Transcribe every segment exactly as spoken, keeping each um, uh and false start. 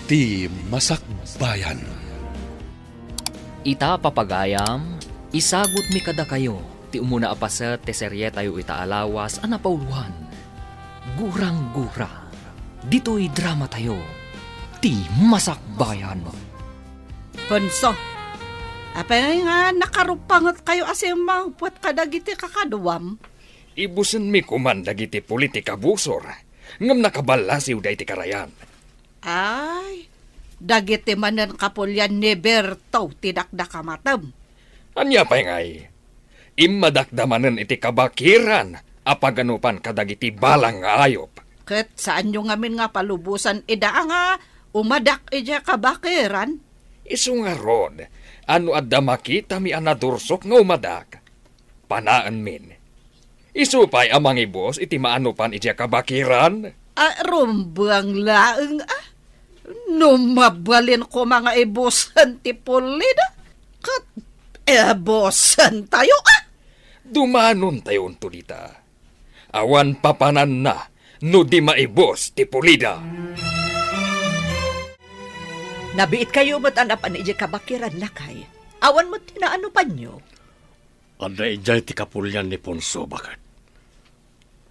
Ti Masakbayan. Ita, papagayam, isagutmi kadakayo ti umuna a paset ti serietayo ita a lawas a napauloan, Gurang-gura. Ditoy dramatayo, Ti Masakbayan. Ponso, apay nga nakarupangetkayo a simmangpet kadagiti kakaduam? Ibusenmi koman dagiti puli ti kabusor, ngem nakaballasiwda iti karayan. Ay, dagiti manen kapulian ni Berto ti dakdakamatem. Ania pay ngay? Immadakda manen iti kabakiran a paganupan kadagiti balang nga ayup. Ket saanyo ngamin nga palubosan ida nga umadak idiay kabakiran? Isu ngarud, a no adda makitami a nadursok nga umadak, panaenmin. Isu pay a mangibus iti maanupan idiay kabakiran. A, rumbeng laeng, a. No mabalin koma nga ibusen ti pulida, ket ibusentayo, a. Dumanontayo unto dita. Awan papananna no di maibus ti pulida. Nabiitkayo met a napan idiay kabakiran, lakay. Awan met ti naanupanyo. Adda idiay ti kapulian ni Ponso, baket.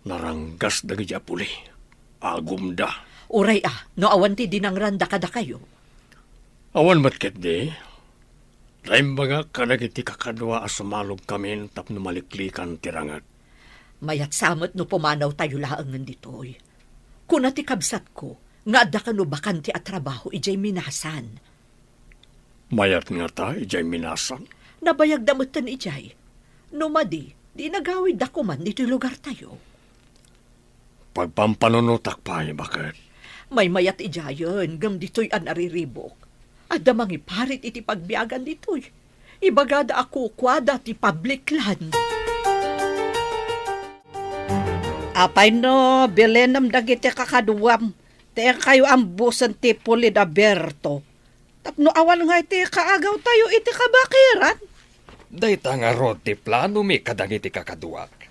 Naranggas dagiti a puli. Agumda. Uray a, no awan ti dinangranda kadakayo. Awan met ketdi. Naimbagak kadagiti kakadua a sumalogkamin tapno maliklikan ti ranget. Mayat sa met no pumanawtayo laengen ditoy. Kuna ti kabsatko nga adda kano bakante a trabaho idiay Minasan. Mayat ngata idiay Minasan? Nabayagda metten idiay. No madi, di nagawidda koman ditoy lugartayo. Pagpampanunotak pay, baket. Maymayat idiayen, ngem ditoy a nariribuk. Adda mangiparit iti pagbiagan ditoy. Ibagada a kukuada ti public land. Apay no bilenem dagiti kakaduam, ti inkayo ambusen ti puli da Berto. Tapno awan ngay ti kaagawtayo iti kabakiran? Dayta ngarud ti planomi kadagiti kakaduak.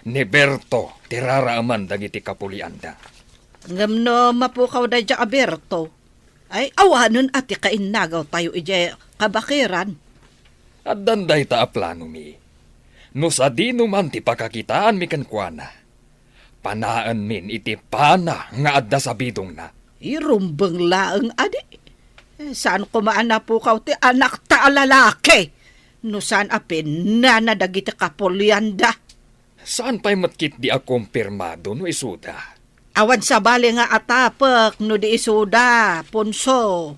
Ni Berto ti raraaman dagiti kapulianda. Ngem no mapukaw daydiay a Berto, ay awanen a ti kainnagawtayo idiay kabakiran. Addan dayta a planomi. No sadino man ti pakakitaanmi kenkuana, panaenmin iti pana nga adda sabidongna. Irumbeng laeng adi. Eh, saan koma a napukaw ti anakta a lalaki? No saan a pinana dagiti kapulianda. Saan pay met ketdi a kumpirmado no isuda. Awan sabali nga atapek no di isuda, Ponso.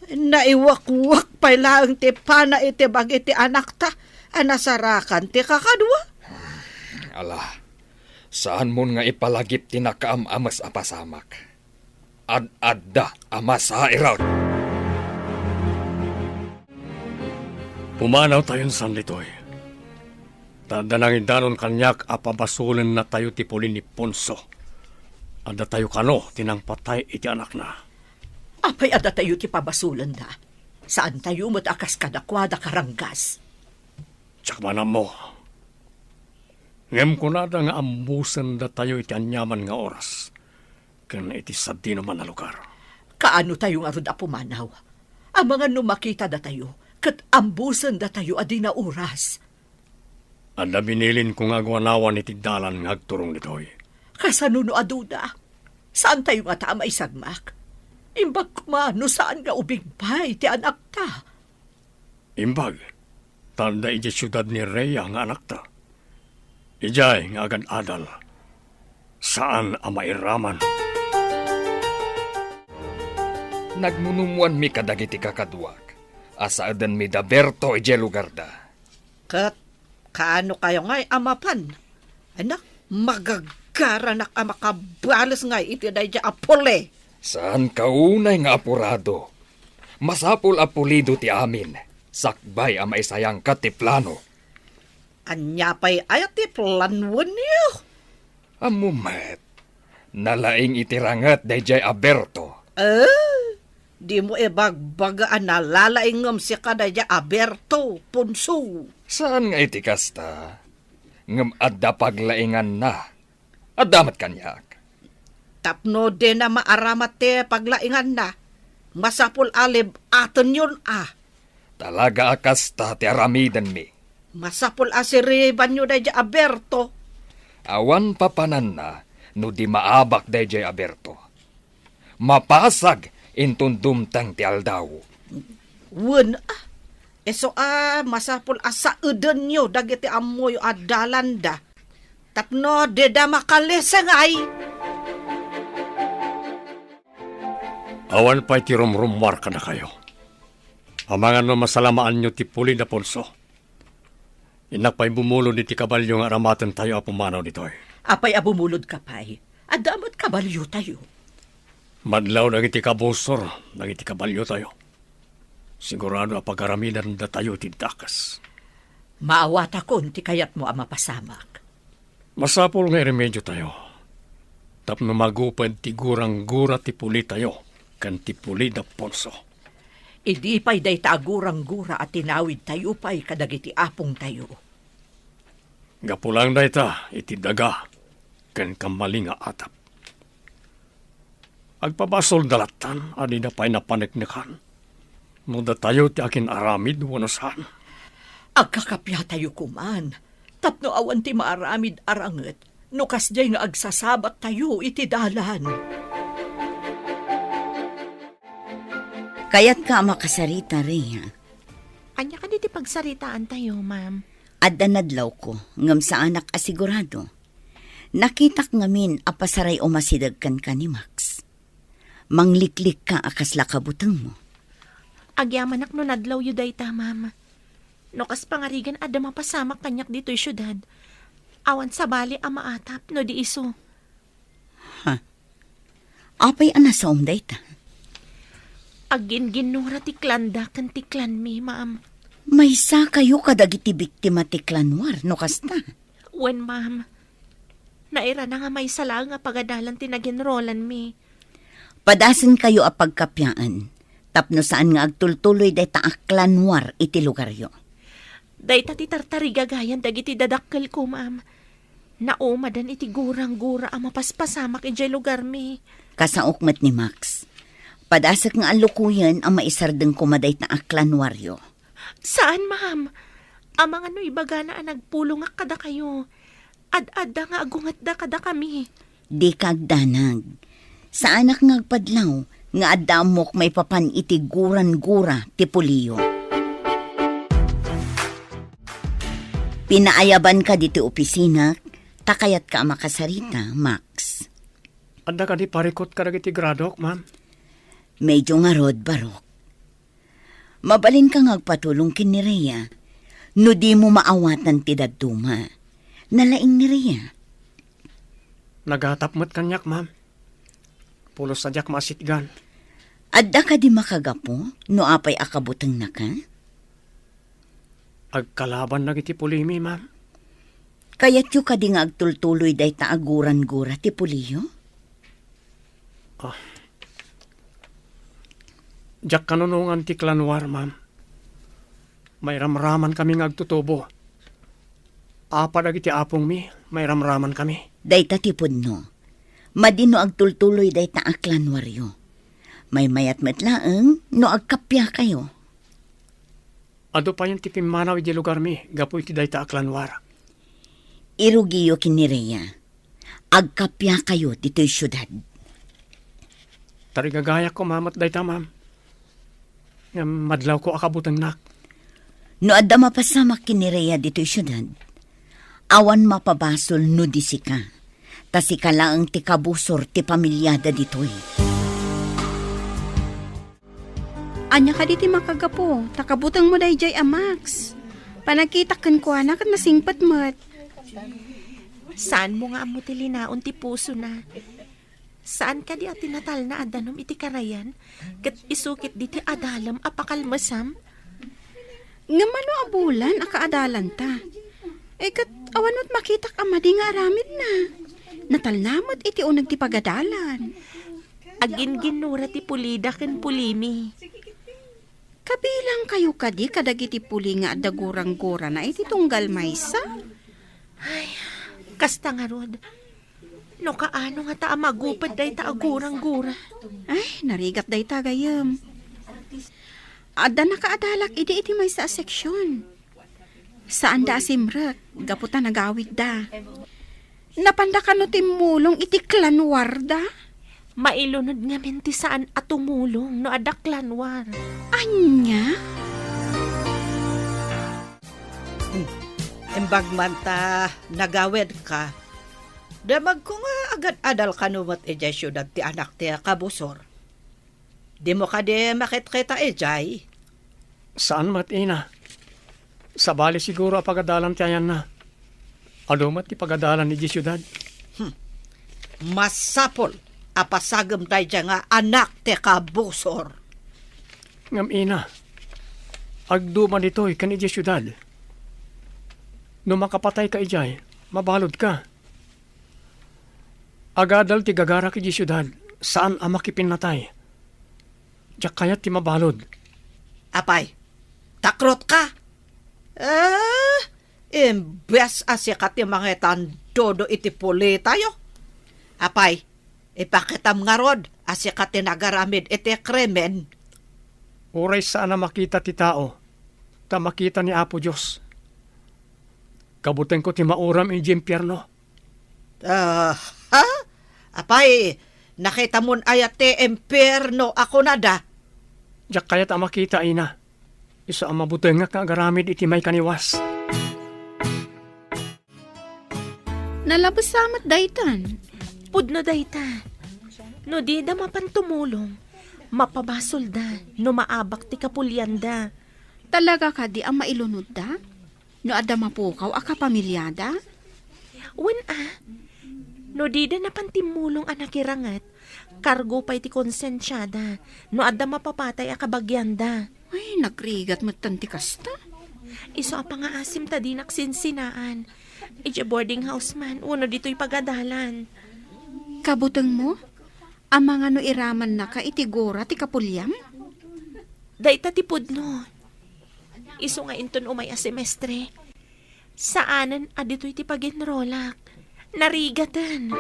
Naiwakwak pay laeng ti pana iti bagi ti anakta a nasarakan ti kakadua. Ala, saanmon nga ipalagip ti nakaam-ames a pasamak. Ad-adda a masairak. Pumanawtayon san ditoy. Ta adda nangidanon kaniak a pabasolennatayo ti puli ni Ponso. Addatayo kano ti nangpatay iti anakna. Apay addatayo ti pabasolenda? Saantayo met a kas kadakuada karanggas. Diak man ammo. Ngem kunada nga ambusendatayo iti aniaman nga oras ken iti sadinoman a lugar. Kaanotayo ngarud a pumanaw? Amangan no makitadatayo ket ambusendatayo a di naoras. Adda binilinko nga aguanawan iti dalan nga agturong ditoy. Kasano no aduda? Saantayo ngata a maisagmak? Imbag koma no saan nga ubing pay ti anakta. Imbag, ta adda idiay siudad ni Rhea nga anakta. Idiay nga agad-adal, saan a mairaman. Nagmunumuanmi kadagiti kakaduak a saedenmi da Berto idiay lugarda. Ket kaano kayo ngay a mapan? Anak, magagaranak a makabales ngay iti daydiay a puli. Saan ka unay nga apurado. Masapul a pulido ti amin, sakbay a maisayangka ti plano. Ania pay aya ti planoenyo? Ammo met, nalaing iti ranget daydiay a Berto. Eh, dimo ibagbaga a nalalaing ngem sika daydiay a Berto, Ponso. Saan nga iti kasta, ngem adda paglainganna. Adda met kaniak. Tapno dina maaramat ti paglainganna, Masapul a leb-atenyon a. Talaga a kasta ti aramidenmi. Masapul a siribanyo daydiay a Berto. Awan papananna no di maabak daydiay a Berto. Mapasag inton dumteng ti aldaw. Wen, a, isu a masapul a saedenyo dagiti ammoyo a dalanda. Tapno dida makalisengay. Awan pay ti rumrummuar kadakayo. Amangan no masalamaanyo ti puli da Ponso. Innak pay bumulod iti kabalio nga aramatentayo a pumanaw ditoy. Apay a bumulodka pay? Adda met kabaliotayo. Madlaw dagiti kabusor dagiti kabaliotayo. Sigurado a pagaramidandatayo iti dakes. Maawatakon ti kayatmo a mapasamak. Masapul nga iremediotayo tapno maguped ti guranggura ti pulitayo ken ti puli da Ponso. Idi pay dayta a guranggura a tinawidtayo pay kadagiti apongtayo. Gapu laeng dayta iti daga ken kamali nga atap. Agpabasolda lattan a dida pay napaneknekan no datayo ti akin-aramid wenno saan. Agkakapiatayo koman tapno awan ti maaramid a ranget no kasdiay nga agsasabattayo iti dalan. Kayatka a makasarita, Rhea? Ania kadi ti pagsaritaantayo, ma'am? Adda nadlawko, ngem saanak a sigurado. Nakitak ngamin a pasaray umasideg kenka ni Max. Mangliklikka a kasla kabutengmo. Agyamanak no nadlawyo dayta, ma'am. No kas pangarigan adda mapasamak kaniak ditoy siudad, awan sabali a maatap no di isu. Ha? Apay a nasaom dayta? Agginginnura ti klanda ken ti klanmi, ma'am. Maysakayo kadagiti biktima ti klan war no kasta? Wen, ma'am. Nairana nga maysa laeng a pagadalan ti naginrolanmi. Padasenkayo a pagkapiaen tapno saan nga agtultuloy dayta a klan war iti lugaryo. Dayta ti tartarigagayan dagiti dadakkelko, ma'am. Naumadan iti guranggura a mapaspasamak idiay lugarmi. Kasaok met ni Max. Padasek nga allukoyen a maisardeng koma dayta a klan waryo. Saan, ma'am. Amangan no ibagana a nagpulongak kadakayo. Ad-adda nga agungetda kadakami. Dika agdanag. Saanak nga agpadlaw nga adda ammok maipapan iti guranggura ti puliyo. Pinaayabanka ditoy opisinak, ta kayatka a makasarita, Max. Adda kadi parikut kadagiti gradok, ma'am? Medyo ngarud, barok. Mabalinka nga agpatulong ken ni Rhea no dimo maawatan ti dadduma. Nalaing ni Rhea. Nagatap met kaniak, ma'am. Pulos a diak maasitgan. Adda kadi makagapu no apay a kabutengnaka? Agkalaban dagiti pulimi, ma'am. Kayatyo kadi nga agtultuloy dayta a guranggura ti puliyo? Ah. Diak kanunongan ti klan war, ma'am. Mairamraman kami nga agtutubo. Apa dagiti apongmi, mairamraman kami. Dayta ti pudno. Madi no agtultuloy dayta a klan waryo. Maymayat met laeng no agkappiakayo. Adu payen ti pimmanaw idiay lugarmi gapu iti dayta a klan war. Irugiyo ken ni Rhea. Agkappiakayo ditoy siudad. Tarigagayak koma met dayta, ma'am. Ngem madlawko a kabutengnak. No adda mapasamak ken ni Rhea ditoy siudad, awan mapabasol no di sika. Ta sika laeng ti kabusor ti pamiliada ditoy. Ania kadi ti makagapu, ta kabutengmo daydiay a Max? Panagkitak kenkuana ket nasingpet met. Saanmo nga ammo ti linaon ti pusona. Saan kadi a tinatalna a danum iti karayan, ket isu ketdi ti adalem a pakalmesam? Ngem mano a bulan a kaadalanta? Eh, ket awan met makitak a madi nga aramidna. Natalna met iti uneg ti pagadalan. Aginginnura ti pulida ken pulimi. Kabilangkayo kadi kadagiti puli nga adda guranggurana iti tunggal maysa? Ay, kasta ngarud. No kaano ngata a maguped dayta a gurang-gura? Ay, narigat dayta, gayyem. Adda nakaadalak idi iti maysa a seksion. Saanda a simrek, gapu ta nagawidda. Napanda kano timmulong iti clan war da? Mailunod ngamin ti saan a tumulong no adda clan war. Ania? Hmm. Imbag man ta nagawidka, damagko nga agad-adal kano met idiay siudad ti anak ti kabusor. Dimo kadi makitkita idiay? Saan met, ina. Sabali siguro a pagadalan ti ayanna. Adu met ti pagadalan idiay siudad. Hmm. Masapul a pasagem daydiay nga anak ti kabusor. Ngem, ina, agduma ditoy ken idiay siudad. No makapatayka idiay, mabaludka. Agadal ti gagarak idiay siudad, saan a makipinnatay. Diak kayat ti mabalud. Apay, takrotka? Eh, imbes a sika ti mangitandodo iti pulitayo. Apay, ipakitam ngarud a sika ti nagaramid iti krimen. Uray saan a makita ti tao, ta makita ni Apo Dios. Kabutengko ti mauram idiay impierno. Ah, ha? Apay, nakitamon aya ti impierno a kunada? Diak kayat a makita, ina. Isu a mabutengak nga agaramid iti maikaniwas. Nalabesan met daytan. Pudno dayta. No dida mapan tumulong, mapabasolda no maabak ti kapulianda. Talaga kadi a mailunodda? No adda mapukaw a kapamiliada? Wen a, no dida napan timmulong a nakiranget, kargo pay ti konsensiada no adda mapapatay a kabagianda. Ay, nagrigat metten ti kasta. Isu a pangaasim ta dinak sinsinaan. Idiay boarding house man, wenno ditoy pagadalan. Kabutengmo? Amangan no iramannaka iti gura ti kapuliam? Dayta ti pudno. Isu nga inton umay a semestre, saanen a ditoy ti pag-enrolak. Narigaten.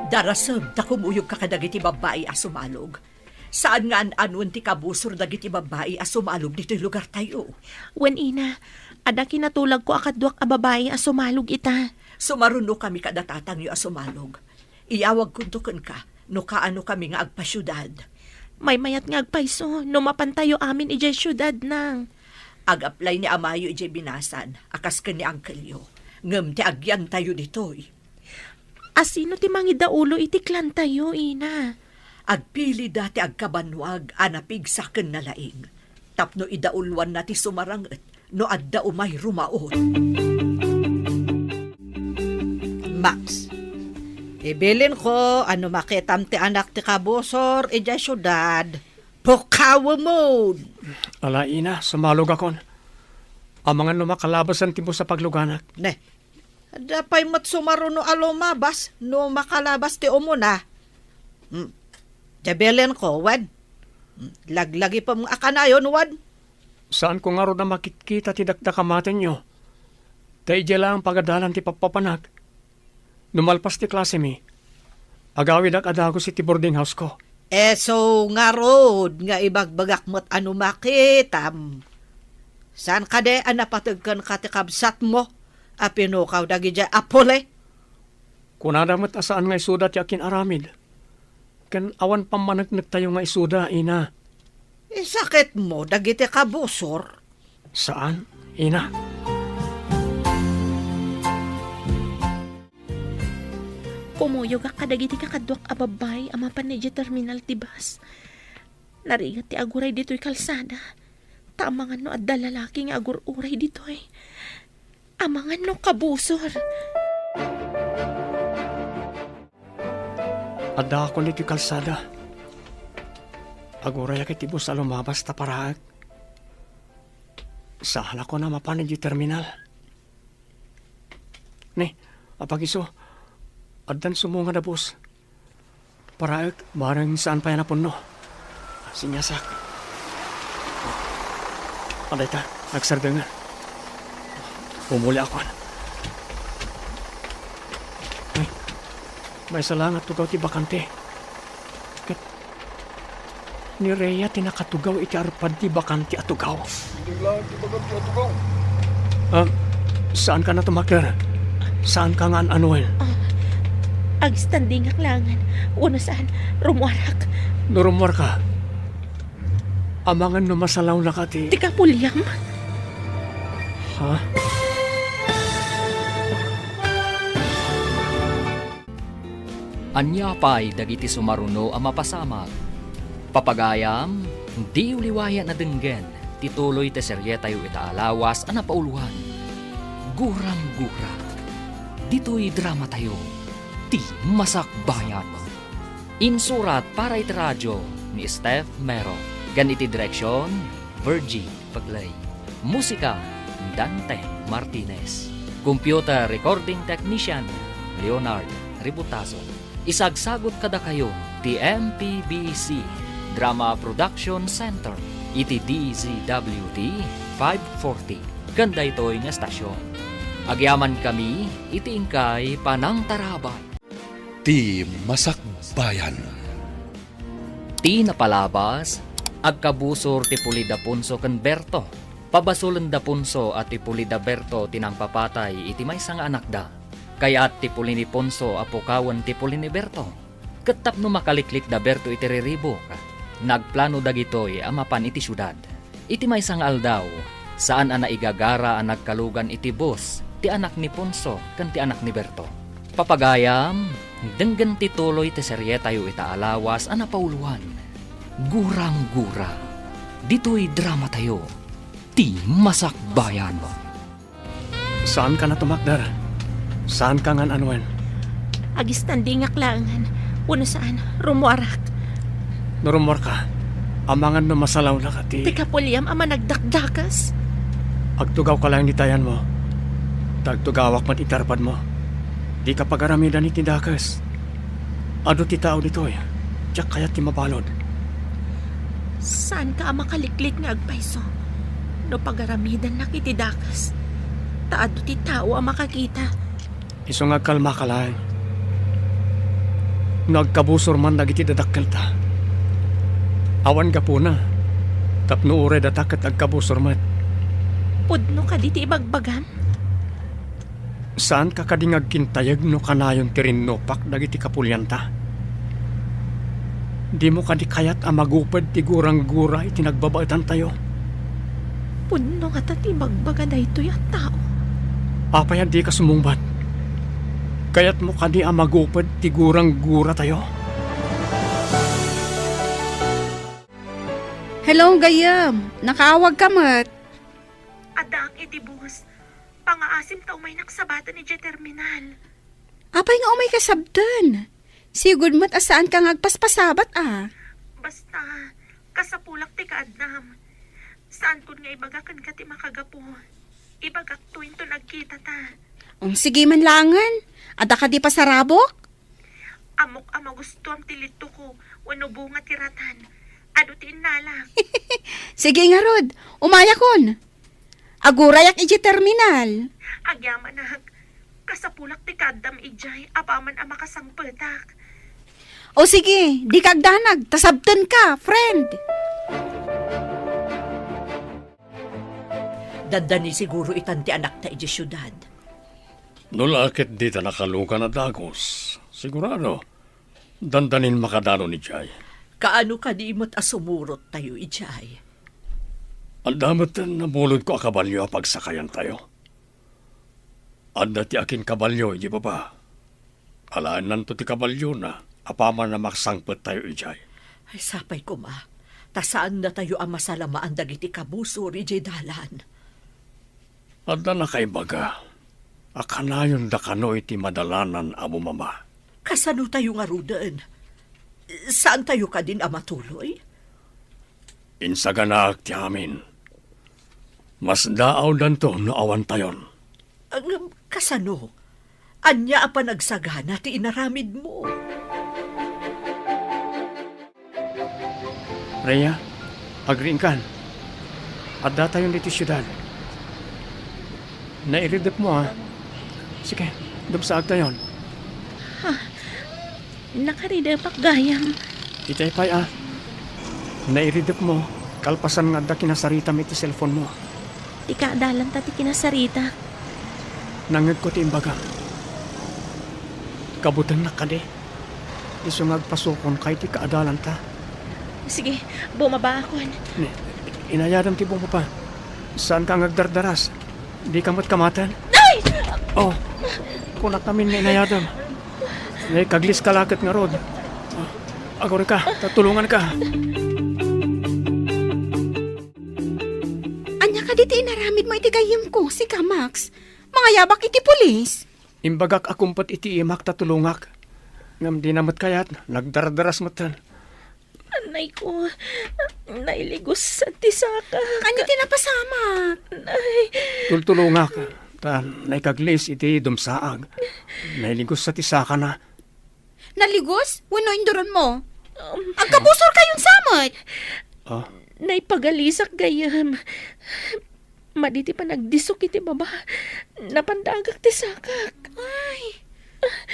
Darasem ta kumuyogka kadagiti babbai a sumalog. Saan nga an-anuen ti kabusor dagiti babbai a sumalog ditoy lugartayo. Wen, ina, adda kinatulagko a kaduak a babbai a sumalog ita. Sumarunokami kada tatangyo a sumalog. Iyawagkonto kenka no kaanokami nga agpasiudad. Maymayat nga agpayso no mapantayo amin idiay siudad, nang. Ag-apply ni amayo idiay binasan a kas ken ni angkelyo. Ngem ti agyantayo ditoy. Asino ti mangidaulo iti clantayo, ina? Agpilida ti agkabannuag a napigsa ken nalaing tapno idauloanna ti sumaranget no adda umay rumaut. Max, ibilinko a no makitam ti anak ti kabusor idiay siudad, pukawemon! Ala, ina, sumalogakon. Amangan no makalabasan ti bus a pagluganak. Ne, adda pay met sumaruno a lumabas no makalabas ti umuna. Hmm. Diay bilinko, wen? Hmm. Laglagipem a kanayon, wen? Saanko ngarud a makitkita ti dakdakamatenyo. Ta idiay laeng pagadalan ti pappapanak. No malpas ti klasemi, agawidak a dagus iti boarding house-ko. Isu ngarud nga ibagbagak met a no makitam. Saan kadi a napateg kenka ti kabsatmo a pinukaw dagidiay a puli? Kunada met a saan nga isuda ti akin-aramid. Ken awan pammaneknektayo nga isuda, ina. Isakitmo dagiti kabusor? Saan, ina. Kumuyogak kadagiti kakaduak a babbai a mapan idiay terminal ti bus. Narigat ti aguray ditoy kalsada. Ta amangan no adda lalaki nga agur-uray ditoy. Amangan no kabusor. Addaakon iti kalsada. Agurayak iti bus a lumabas ta paraek. Saalakon a mapan idiay terminal. Ni, apagiso, addan sumungad a bus. Paraek, bareng saan pay a napunno. Siniasak. Adayta, nagsardengan. Umuliakon. Maysa la nga tugaw ti bakante. Ket ni Rhea ti nakatugaw iti arpad ti bakante a tugaw. Innak laeng ti bakante a tugaw. Ah, saanka a tumakder? Saanka nga an-anuen? Ah, agstandingak laengen. Wenno saan, rummuarak. No rummuarka, amangan no masalawnaka ti... Ti kapuliam? Ha? Ania pay dagiti sumaruno a mapasamak? Papagayam, diyo liwayan a denggen ti tuloy ti serietayo ita a lawas a napauloan, Gurang-gura. Ditoy dramatayo, Ti Masakbayan. Insurat para iti radio ni Steph Mero, ken iti direksion, Virgie Pegley. Musika, Dante Martinez. Computer recording technician, Leonard Ributazo. Isagsagut kadakayo ti M P B C Drama Production Center iti D Z W T five forty ken daytoy nga estasion. Agyamankami iti inkay panangtarabay. Ti Masakbayan. Ti napalabas, agkabusor ti puli da Ponso ken Berto. Pabasolen da Ponso a ti puli da Berto ti nangpapatay iti maysa nga anakda. Kayat ti puli ni Ponso a pukawen ti puli ni Berto. Ket tapno makaliklik da Berto iti riribuk, nagplano dagitoy a mapan iti siudad. Iti maysa nga aldaw, saan a naigagara a nagkalugan iti bus ti anak ni Ponso ken ti anak ni Berto. Papagayam, denggen ti tuloy ti serietayo ita a lawas a napauloan, Gurang-gura. Ditoy dramatayo, Ti Masakbayan. Saanka a tumakder? Saanka nga an-anuen? Agstandingak laengen. Wenno saan, rummuarak. No rummuarka, amangan no masalawnaka ti... Ti kapuliam a managdakdakes. Agtugawka laeng iti ayanmo. Ta agtugawak met iti arpadmo. Dika pagaramidan iti dakes. Adu ti tao ditoy, diak kayat ti mabalud. Saanka a makaliklik nga agpayso no pagaramidannak iti dakes, ta adu ti tao a makakita. Isu nga agkalmaka laeng. No agkabusor man dagiti dadakkelta, awan gapuna, tapno uray data ket agkabusor met. Pudno kadi ti ibagbagam? Saanka kadi nga agkintayeg no kanayon ti rinnupak dagiti kapulianta? Dimo kadi kayat a maguped ti gurang-gura iti nagbabaetantayo? Pudno ngata ti ibagbaga daytoy a tao. Apay a dika sumungbat? Kayatmo kadi a maguped ti gurang-guratayo? Hello, gayyem. Nakaawagka met. Addaak iti bus. Pangaasim ta umaynak sabaten idiay terminal. Apay nga umayka sabten? Sigud met a saanka nga agpaspasabat a. Basta, kasapulak ti kaadnam. Saankon nga ibaga kenka ti makagapu. Ibagakto inton agkitata. Um, sige man laengen. Adda kadi pasarabok? Ammok a magustuam ti litoko wenno bunga ti ratan. Adu ti innalak. Sige ngarud, umayakon. Agurayak idiay terminal. Agyamanak, kasapulak ti kaaddam idiay apaman a makasangpetak. O sige, dika agdanag, ta sabtenka, friend. Dandani siguro itan ti anakta idiay siudad. No la ket dita nakalugan a dagus, sigurado, dandanin makadanon idiay. Kaano kadi met a sumurottayo idiay? Adda met nabulodko a kabalio a pagsakayantayo. Adda ti akinkabalio idiay baba. Alaennanto ti kabaliona apaman a maksangpettayo idiay. Ay, sapay koma, ta saannatayo a masalamaan dagiti kabusor idiay dalan. Adda nakaibaga a kanayonda kano iti madalanan a bumaba. Kasanotayo ngaruden? Saantayo kadin a matuloy? Insaganaak ti amin. Masdaawdanto no awantayon. Ngem kasano? Ania a panagsagana ti inaramidmo? Rhea, agriingkan. Addatayon ditoy siudad. Nairidepmo, a. Sige, dumsaagtayon. Ah, Nakaridepak gayam. Itay pay a, nairidepmo, kalpasan nga adda kinasaritam iti cellphone-mo. Ti kaadalanta ti kinasaritak. Nangngegko ti imbagam. Kabutengnak kadi. Isu nga agpasukonka iti kaadalanta. Sige, bumabaakon. Ni, inayadam ti bumaba. Saanka nga agdardaras. Dika met kamaten. Ay! Oh, kunak ngamin nga inayadam. Naipagliska laket ngarud. Agurika, ta tulonganka. Ania kadi ti inaramidmo iti gayyemko, sika, Max? Mangayabak iti pulis? Imbagak a kumpet iti imak ta tulongak. Ngem dina met kayat, nagdardaras metten. Anayko, nailigusat ti saka. Ania ti napasamak? Nay. Tultulongak, ta naikaglis iti dumsaag. Nailigusa ti sakana. Naligos? Wenno induronmo? Um, agkabusorkayon sa met? Ah? Naipagalisak gayam. Madi ti panagdisok iti baba, napandagak ti sakak. Ay,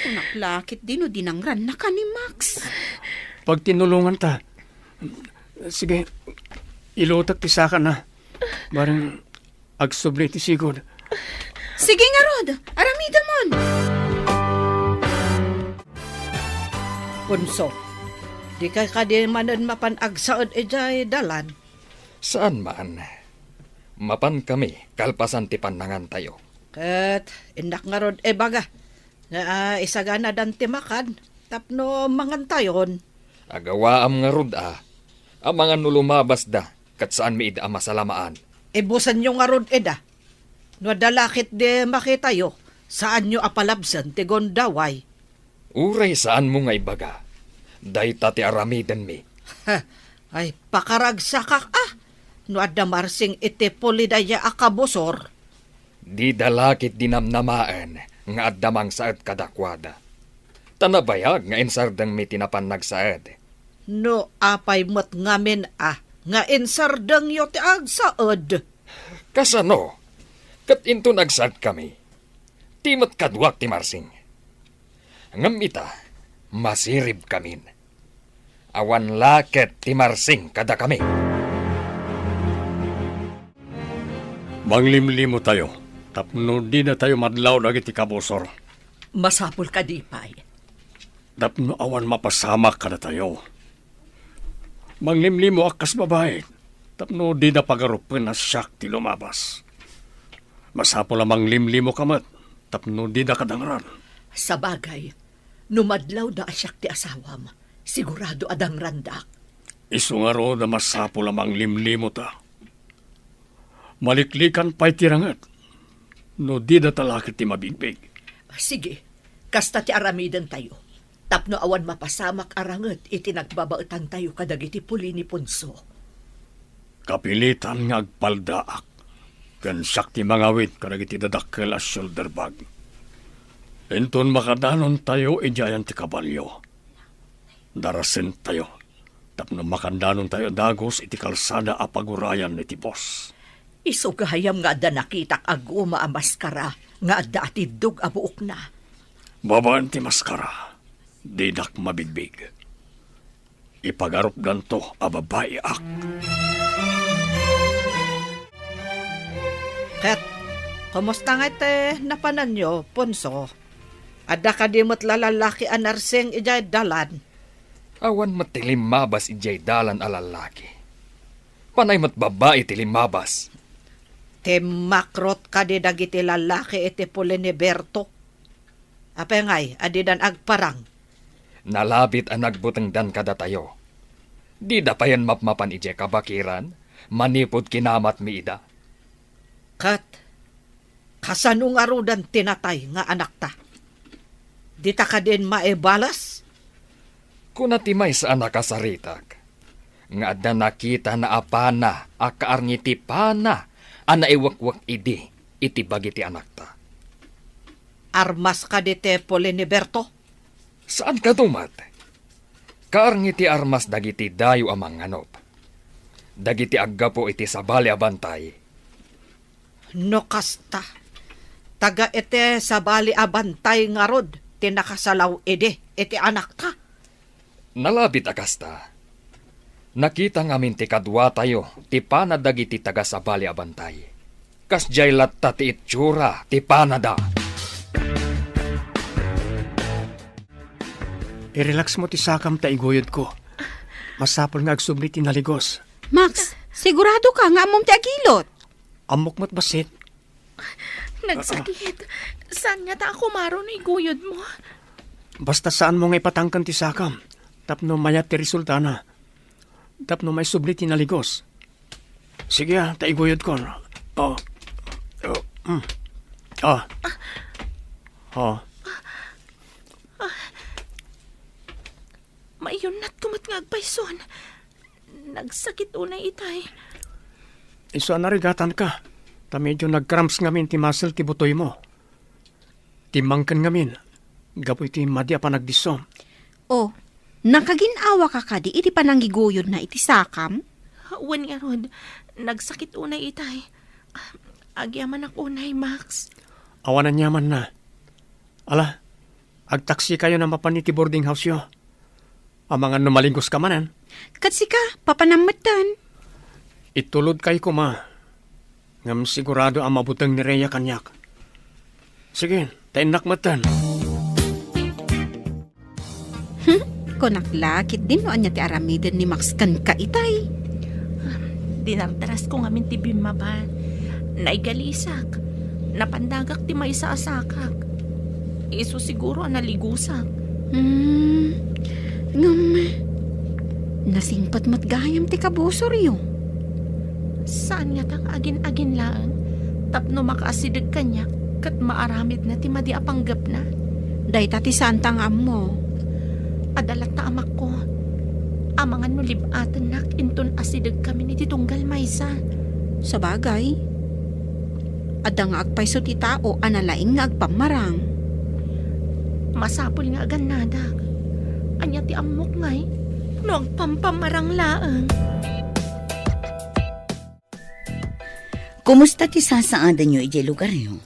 kunak la ketdi no dinangrannaka ni Max. Pagtinulonganta. Sige, ilutek ti sakana. Bareng agsubli ti sigud. Sige ngarud, aramidemon. Punso, dika kadi manen mapan agsaed idiay dalan? Saan man. Mapankami kalpasan ti pannangantayo. Ket innak ngarud ibaga nga, ah, isaganadan ti makan tapno mangantayon. Agawaam ngarud a, amangan no lumabasda ket saanmi ida a masalamaan. Ibusenyo ngarud ida. No adda la ketdi makitayo, saanyo a palabsen ti gundaway. Uray saanmo nga ibaga, dayta ti aramidenmi. Ay, pakaragsakak a, no adda Marsing iti puli dayta a kabusor. Dida la ketdi namnamaen nga adda mangsaed kadakuada. Ta nabayag nga insardengmi ti napan nagsaed. No apay met ngamin a nga insardengyo ti agsaed? Kasano? Ket inton agsaedkami, ti met kaduak ti Marsing. Ngem ita, masiribkamin. Awan la ket ti Marsing kadakami. Manglimlimotayo tapno dinatayo madlaw dagiti kabusor. Masapul kadi pay? Tapno awan mapasamak kadatayo. Manglimlimoak kas babai tapno dida pagarupen a siak ti lumabas. Masapul a manglimlimoka met tapno dida kadangran. Sabagay, no madlawda a siak ti asawam, sigurado a dangrandak. Isu ngarud a masapul a manglimlimota. Maliklikan pay ti ranget no dida ta la ket ti mabigbig. Sige, kasta ti aramidentayo, tapno awan mapasamak a ranget iti nagbabaetantayo kadagiti puli ni Ponso. Kapilitan nga agpaldaak, ken siak ti mangawid kadagiti dadakkel a shoulder bag. Inton makadanontayo idiayan ti kabalio, darasentayo tapno makandanontayo dagus iti kalsada a pagurayan iti bus. Isu gayam nga adda nakitak a guma a maskara nga adda atiddog a buokna. Babaen ti maskara, didak mabigbig. Ipagarupdanto a babaiak. Ket, kumusta ngay ti napananyo, Ponso? Adda kadi met la lallaki a narsing idiay dalan? Awan met ti limmabas idiay dalan a lallaki. Panay met babbai ti limmabas. Timmakrot kadi dagiti lallaki iti puli ni Berto? Apay ngay a didan agparang? Nalabit a nagbutengdan kadatayo. Dida payen mapmapan idiay kabakiran manipud kinamatmi ida. Ket kasano ngaruden ti natay nga anakta? Dita kadin maibalas? Kuna ti maysa a nakasaritak nga adda nakitana a pana a kaarngitipana a naiwekwek idi iti bagi ti anakta. Armas kadi ti puli ni Berto? Saan kano met? Kaarngiti armas dagiti dayo a manganop, dagiti aggapu iti sabali a bantay. No kasta, taga iti sabali a bantay ngarud ti nakasalaw idi iti anakta? Nalabit a kasta, nakita ngamin ti kaduatayo ti pana dagiti taga-sabali a bantay. Kasdiay latta ti itsura ti panada. I-relax mo ti sakam ta iguyodko. Masapul nga agsubli ti naligos. Max, sigurado ka nga ammom ti agilot? Ammok met bassit. Nagsakit. Saan nga ta a kumaro no iguyod mo? Basta saan mo nga ipatangken ti sakam tapno mayat ti resultana. Tapno maisubli ti naligos. Sige, ah, ta iguyodkon. Oh. Oh. Mm. Oh. Oh. Maiyunnatko met nga agpayson. Nagsakit unay itay. Isu a narigatanka, ta medyo nag-cramps ngamin ti muscle ti butoymo. Timmangken ngamin, gapu iti madi a panagdisso. Oh, nakagin-awaka kadi iti panangiguyodna iti sakam? Wen ngarud, nagsakit unay itay. Agyamanak unay, Max. Awan aniamanna. Ala, agtaksikayon a mapan iti boarding house-yo. Amangan no maligos ka manen. Ket sika, papanam metten. Itulodkay koma. Ngem sigurado a mabuteng ni Rhea kaniak. Sige, ta innak metten. Hmm, kunak la, ketdin no ania ti aramiden ni Max kenka itay. Dinardarasko ngamin ti bimmaba. Naigalisak. Napandagak ti maysa a sakak. Isu siguro a naligusak. Hmm, ngem, nasingpet met gayam ti kabusoryo. Saan ngata nga agin-agin laeng tapno makaasideg kaniak ket maaramidna ti madi a panggepna? Dayta ti saanta nga ammo. Adda latta amakko. Amangan no lib-atennak inton asidegkamin iti tunggal maysa. Sabagay, adda nga agpayso ti tao a nalaing nga agpammarang. Masapul nga agannadak. Ania ti ammok ngay no agpampammarang laeng? Kumusta ti sasaadanyo idiay lugaryo?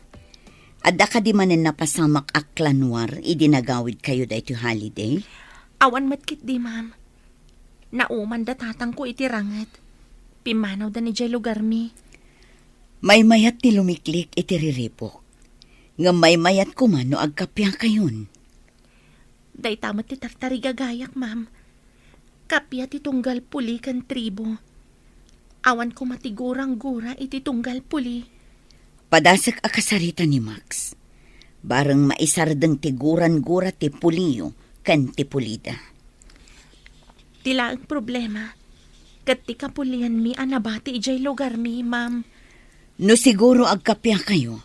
Adda kadi manen napasamak a klanuar idi nagawidkayo daytoy holiday? Awan met ketdi, ma'am. Nauman da tatangko iti ranget. Pimmanawda idiay lugarmi. Maymayat ti lumiklik iti riribuk. Ngem maymayat koma no agkappiakayon. Dayta met ti tartarigagayak, ma'am. Kappia ti tunggal puli ken tribo. Awan koma ti gurang-gura iti tunggal puli. Padasek a kasarita ni Max. Bareng maisardeng ti gurang-gura ti puliyo ken ti pulida. Ti laeng problema, ket ti kapulianmi a nabati idiay lugarmi, ma'am. No siguro agkappiakayo,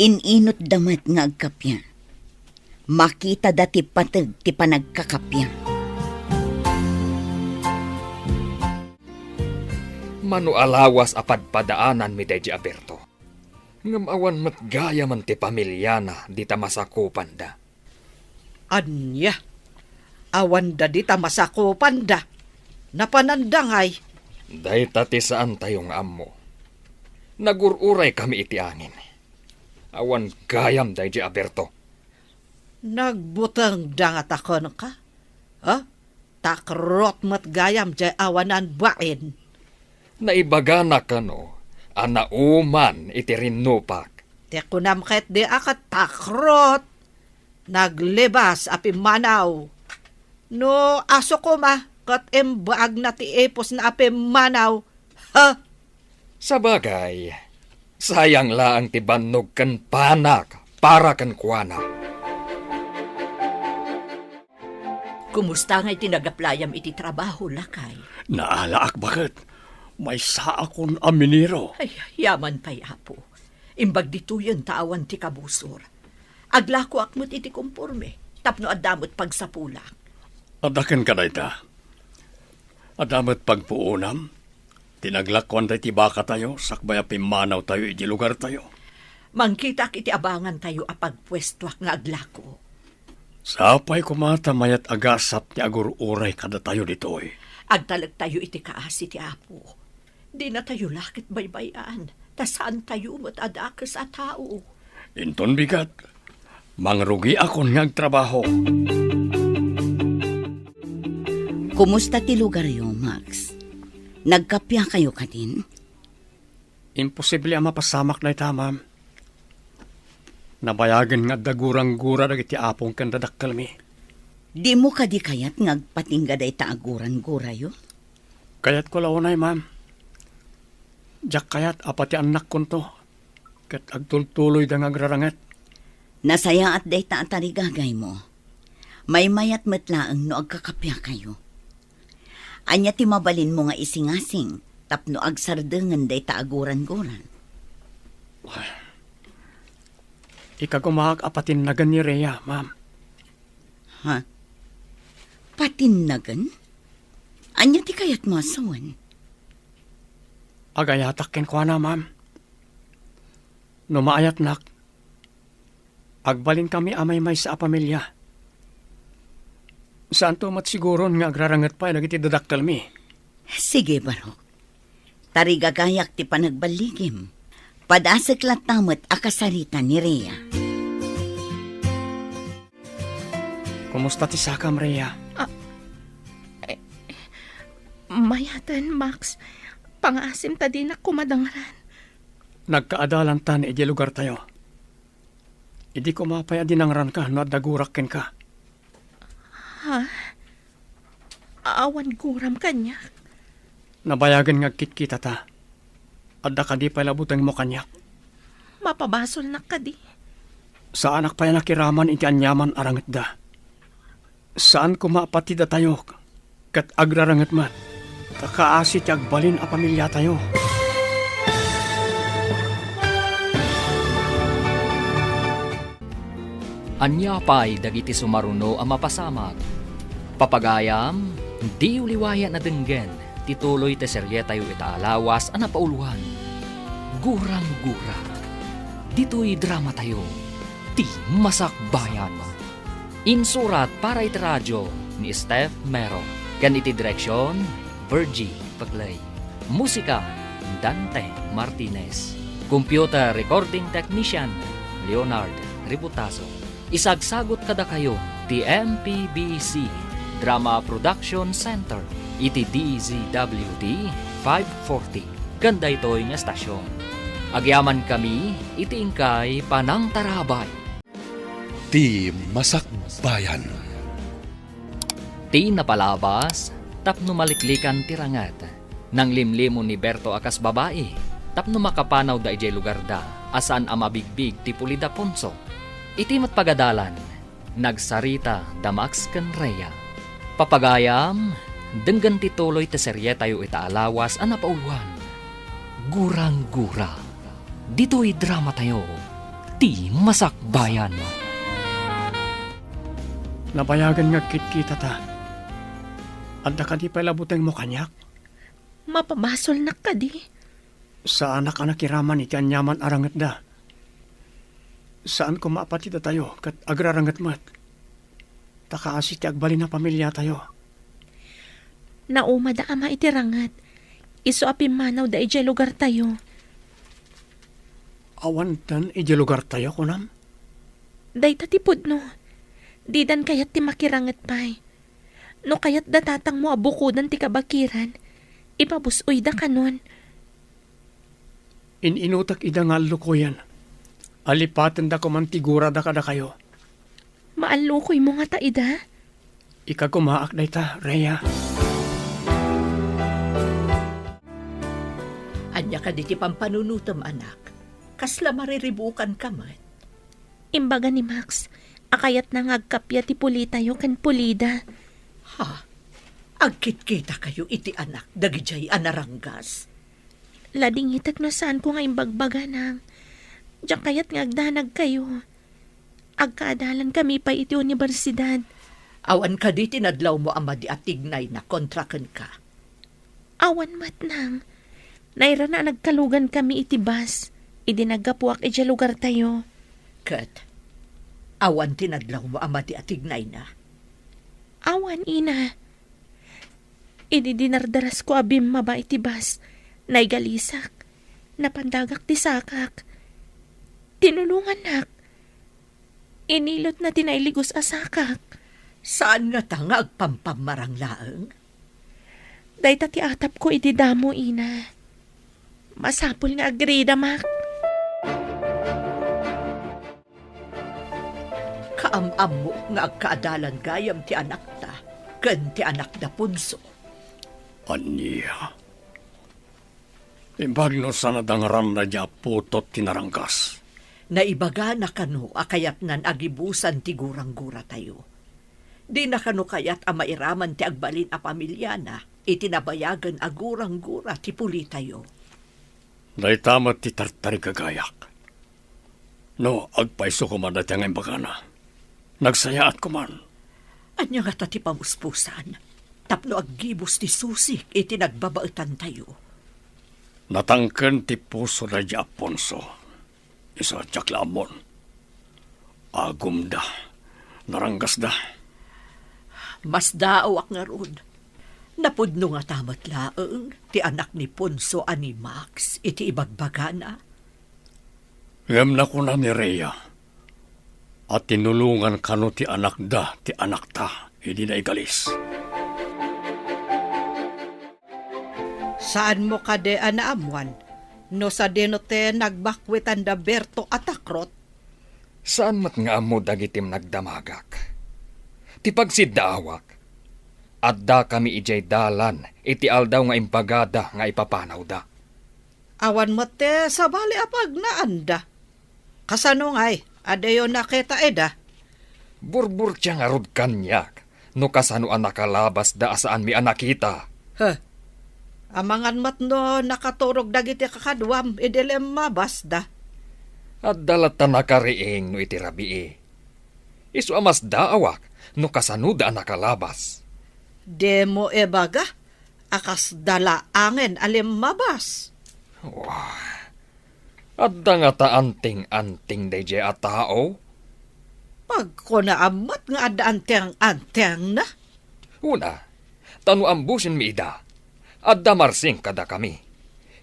in-inutda met nga agkappia. Makitada ti pateg ti panagkakappia. Mano a lawas a padpadaananmi daydi a Berto. Ngem awan met gayamen ti pamiliana dita masakupanda. Ania? Awanda dita masakupanda? Napananda ngay? Dayta ti saantayo nga ammo. Nagur-uraykami iti angin. Awan gayam daydi a Berto. Nagbutengda ngata kenka? Ha? Takrot met gayam diay awanan bain. Naibagana kano a nauman iti rinnupak. Ti kunam ketdi a ket takrot. Naglibas a pimmanaw. No aso koma ket imbaagna ti ipusna a pimmanaw. Ha? Sabagay, sayang laeng ti bannog ken panak para kenkuana. Kumusta ngay ti nagaplayam iti trabaho, lakay? Naalaak baket. Maysaakon a minero. Ay, yaman pay, Apo. Imbag ditoyen ta awan ti kabusor. Aglakoak met iti komporme, tapno adda met pagsapulak. Adda kenka dayta. Adda met pagpuonam ti naglakuan daydi bakatayo sakbay a pimmanawtayo iti lugartayo. Mangkitaak iti abangantayo a pagpuestoak nga aglako. Sapay koma ta mayat a gasat ti agur-uray kadatayo ditoy. Agtalektayo iti kaasi ti Apo. Dinatayo la ket baybay-an, ta saantayo met a dakes a tao. Inton bigat, mangrugiakon nga agtrabaho. Kumusta ti lugaryo, Max? Nagkappia kayo kadin? Imposible a mapasamak dayta, ma'am. Nabayagen nga adda gurang-gura dagiti apong ken dadakkelmi. Dimo kadi kayat nga agpatingga dayta a gurang-gurayo? Kayatko la unay, ma'am. Diak kayat a pati annakkonto ket agtultuloyda nga agraranget. Nasayaat dayta a tarigagaymo. Maymayat met laeng no agkakappiakayo. Ania ti mabalinmo nga isingasing tapno agsardengen dayta a gurang-gura? Ikagumaak a patinnagen ni Rhea, ma'am. Ha? Patinnagen? Ania ti kayatmo a sawen? Agayatak kenkuana, ma'am. No maayatnak, agbalinkami a maymaysa a pamilia. Saanto met siguron nga agraranget pay dagiti dadakkelmi. Sige, Barok. Tarigagayak ti panagballigim. Padasek latta met a kasarita ni Rhea. Kumusta ti sakam, Rhea? Ah, eh, mayaten, Max. Pangaasim ta dinak koma dangran. Nagkaadalantan idiay lugartayo. Idi koma pay a dinangranka no adda gurak kenka. Ha? Awan guram kaniak? Nabayagen nga agkitkitata. Adda kadi pay la butengmo kaniak? Mapabasolnak kadi? Saanak pay a nakiraman iti aniaman a rangetda. Saan koma a pati datayo ket agraranget met, ta kaasi ti agbalin a pamiliatayo. Ania pay dagiti sumaruno a mapasamak? Papagayam, diyo liwayan a denggen ti tuloy ti serietayo ita a lawas a napauloan, Gurang-gura. Ditoy dramatayo, ti Masakbayan. Insurat para iti radio ni Steph Mero, ken iti direksion, Virgie Paclay. Musika, Dante Martinez. Computer recording technician, Leonard Ributazo. Isagsagut kadakayo ti M P B C Drama Production Center iti D Z W T five forty ken daytoy nga estasion. Agyamankami iti inkay panangtarabay. Ti Masakbayan. Ti napalabas tapno maliklikan ti ranget. Nanglimlimo ni Berto a kas babai tapno makapanawda idiay lugarda a saan a mabigbig ti Pulida Ponso. Iti met pagadalan, nagsarita da Max ken Rhea. Papagayam, denggen ti tuloy ti serietayo ita a lawas a napauloan, Gurang-gura. Ditoy dramatayo, ti Masakbayan. Nabayagen nga agkitkitata. Adda kadi pay la butengmo kaniak? Mapabasolnak kadi? Saanak a nakiraman iti aniaman a rangetda. Saan koma a pati datayo ket agraranget met. Ta kaasi ti agbalin a pamiliatayo. Naumada ama iti ranget. Isu a pimmanawda idiay lugartayo. Awanten idiay lugartayo, kunam? Dayta ti pudno. Didan kayat ti makiranget pay. No kayat da tatangmo a bukodan ti kabakiran, ipabus-oyda kanon. In-inutek ida nga allukoyen. Alipatenda koman ti gurada kadakayo. Maallukoymo ngata ida? Ikagumaak dayta, Rhea. Ania kadi ti pampanunotem, anak? Kasla mariribukanka met? Imbaga ni Max a kayatna nga agkappia ti Pulitayo ken Pulida. Ha? Agkitkitakayo iti anak dagidiay a naranggas? Ladingitek no saanko nga imbagbaga, Nang. Diak kayat nga agdanagkayo. Agkaadalankami pay iti universidad. Awan kadi ti nadlawmo a madi a tignayna kontra kenka? Awan met, Nang. Nairana a nagkalugankami iti bus idi naggapuak idiay lugartayo. Ket awan ti nadlawmo a madi a tignayna? Awan, ina. Idi dinardarasko a bimmaba iti bus, naigalisak. Napandagak ti sakak. Tinulongannak. Inilotna ti nailigos a sakak. Saan ngata nga agpampammarang laeng? Dayta ti atapko idi damo, ina. Masapul nga agrida, Mac. Kaam-ammo nga agkaadalan gayam ti anakta ken ti anakda Ponso. Ania? Imbag no saan a dangrana diay putot ti naranggas. Naibagana kano a kayatnan a gibusan ti gurang-guratayo. Dina kano kayat a mairaman ti agbalin a pamiliana iti nabayagen a gurang-gura ti pulitayo. Dayta met ti tartarigagayak. No, agpayso koma dayta nga imbagana. Nagsayaat koman. Ania ngata ti pamuspusan? Tapno aggibus ti susik iti nagbabaetantayo. Natangken ti puso daydi Aponso. Isu a diak la ammon. Agumda. Naranggasda. Masdaawak ngarud. Napudno ngata met laeng ti anak ni Ponso a ni Max iti ibagbagana. Ngem nakuna ni Rhea a tinulongan kano ti anakda ti anakta idi naigalis. Saanmo kadi a naammuan no sadino ti nagbakkuitan da Berto a takrot? Saan met nga ammo dagiti nagdamagak. Ti pagsiddaawak, addakami idiay dalan iti aldaw nga imbagada nga ipapanawda. Awan met ti sabali a pagnaanda. Kasano ngay, adayo nakita ida? Burburtia ngarud kaniak no kasano a nakalabasda a saanmi a nakita. He, amangan met no nakaturog dagiti kakaduam idi limmabasda. Adda latta nakariing no iti rabii. Isu a masdaawak no kasanoda a nakalabas. Dimo ibaga a kasda laengen a limmabas. Wah, adda ngata anting-anting daydiay a tao? Pagkunaam met nga adda anting-antingna. Una, ta no ambusenmi ida, adda marsing kadakami.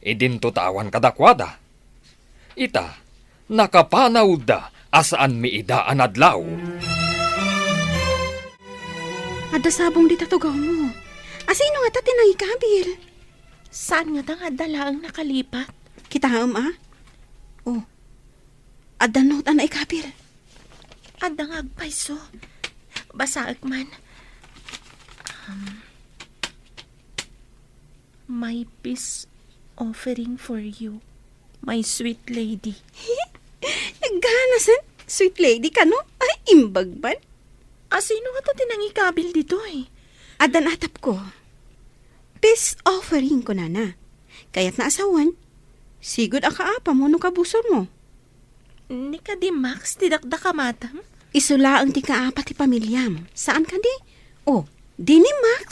Idinto ta awan kadakuada. Ita, nakapanawda a saanmi ida a nadlaw. Adda sabong dita tugawmo. Asino ngata ti nangikabil? Saan ngata nga adda laeng nakalipat? Kitaem a? Oh. Adda note a naikabil. Adda nga agpayso. Basaek man. Um, My peace offering for you, my sweet lady. Nagganasan, sweet lady kano? Ay, imbag man. Asino ngata ti nangikabil ditoy? Addan atapko. Peace offering, kunana. Kayatna a sawen, sigud a kaapam wenno kabusormo. Ni kadi Max ti dakdakamatam? Isu laeng ti kaapa ti pamiliam. Saan kadi? Oh, di ni Max?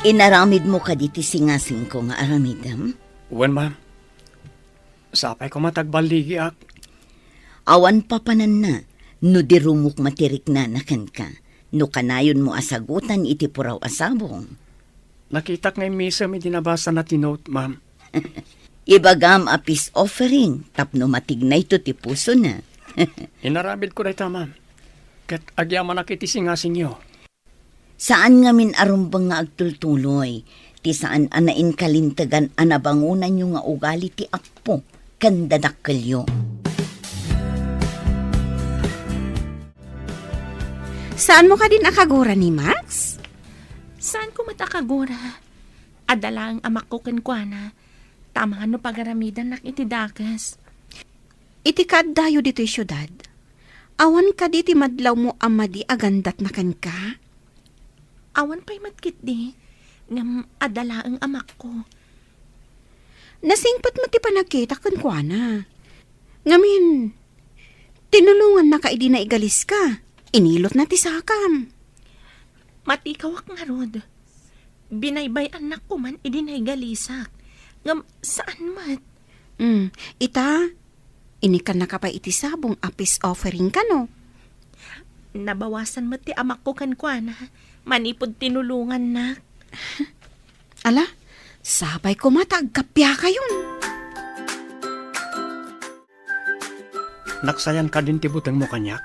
Inaramidmo kadi ti singasingko nga aramidem? Wen, ma'am. Sapay koma ta agballigiak. Awan papananna no di rumukma ti riknana kenka, no kanayonmo a sagutan iti puraw a sabong. Nakitak nga immisem idi nabasana ti note, ma'am. Ibagam a peace offering tapno matignayto ti pusona. Inaramidko dayta, ma'am. Ket agyamanak iti singasingyo. Saan ngamin a rumbeng nga agtultuloy ti saan a nainkalintegan a nabangonanyo nga ugali ti appo ken dadakkelyo. Saanmo kadin a kagura ni Max? Saanko met a kagura. Adda laeng amakko kenkuana, ta amangan no pagaramidannak iti dakes. Iti kaaddayo ditoy siudad, awan kadi ti madlawmo a madi a gandatna kenka? Awan pay met ketdi, ngem adda laeng amakko. Nasingpet met ti panagkitak kenkuana. Ngamin, tinulongannaka idi naigaliska. Inilotna ti sakam. Matikawak ngarud. Binaybay-annak koman idi naigalisak. Ngem saan met. Hmm, ita, inikannaka pay iti sabong a peace offering kano? Nabawasan met ti amakko kenkuana manipud tinulongannak. Ala, sapay koma ta agkappiakayon. Naksayan kadin ti butengmo kaniak?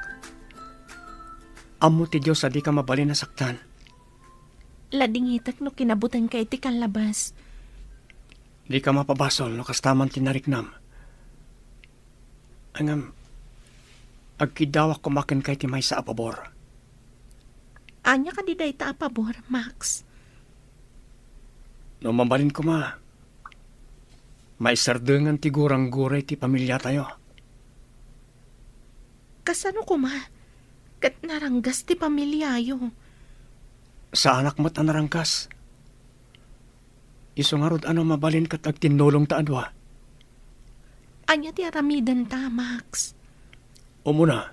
Ammo ti Dios a dika mabalin a saktan. Ladingitek no kinabutengka iti kallabas. Dika mapabasol no kasta man ti nariknam. Ngem, agkiddawak koma kenka iti maysa a pabor. Ania kadi dayta a pabor, Max? No mabalin koma, maisardengan ti gurangguray ti pamiliatayo. Kasano koma? Ket naranggas ti pamiliayo. Saanak met a naranggas. Isu ngarud a no mabalin ket agtinnulongta a dua. Ania ti aramidenta, Max? Umuna,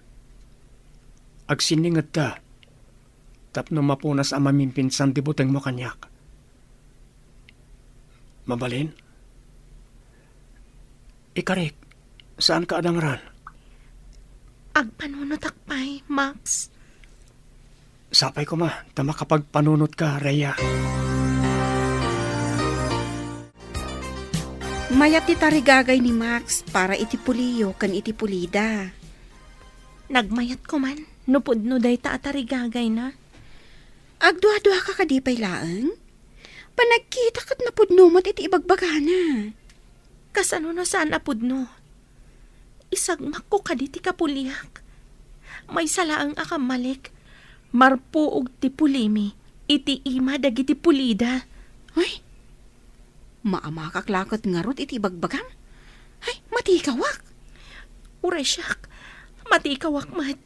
agsinningedta tapno mapunas a mamimpinsan ti butengmo kaniak. Mabalin? Ikarik, saanka a dangran? Agpanunotak pay, Max. Sapay koma ta makapagpanunotka, Rhea. Mayat ti tarigagay ni Max para iti puliyo ken iti pulida. Nagmayat koman no pudno dayta a tarigagayna. Agduaduaka kadi pay laeng? Panagkita ket napudno met iti ibagbagana. Kasano no saan a pudno? Isagmakko kadi ti kapuliak? Maysa laeng a kammalik, marpuog ti pulimi iti ima dagiti pulida. Ay, maamakak la ket ngarud iti ibagbagam. Ay, matikawak. Uray siak, matikawak met.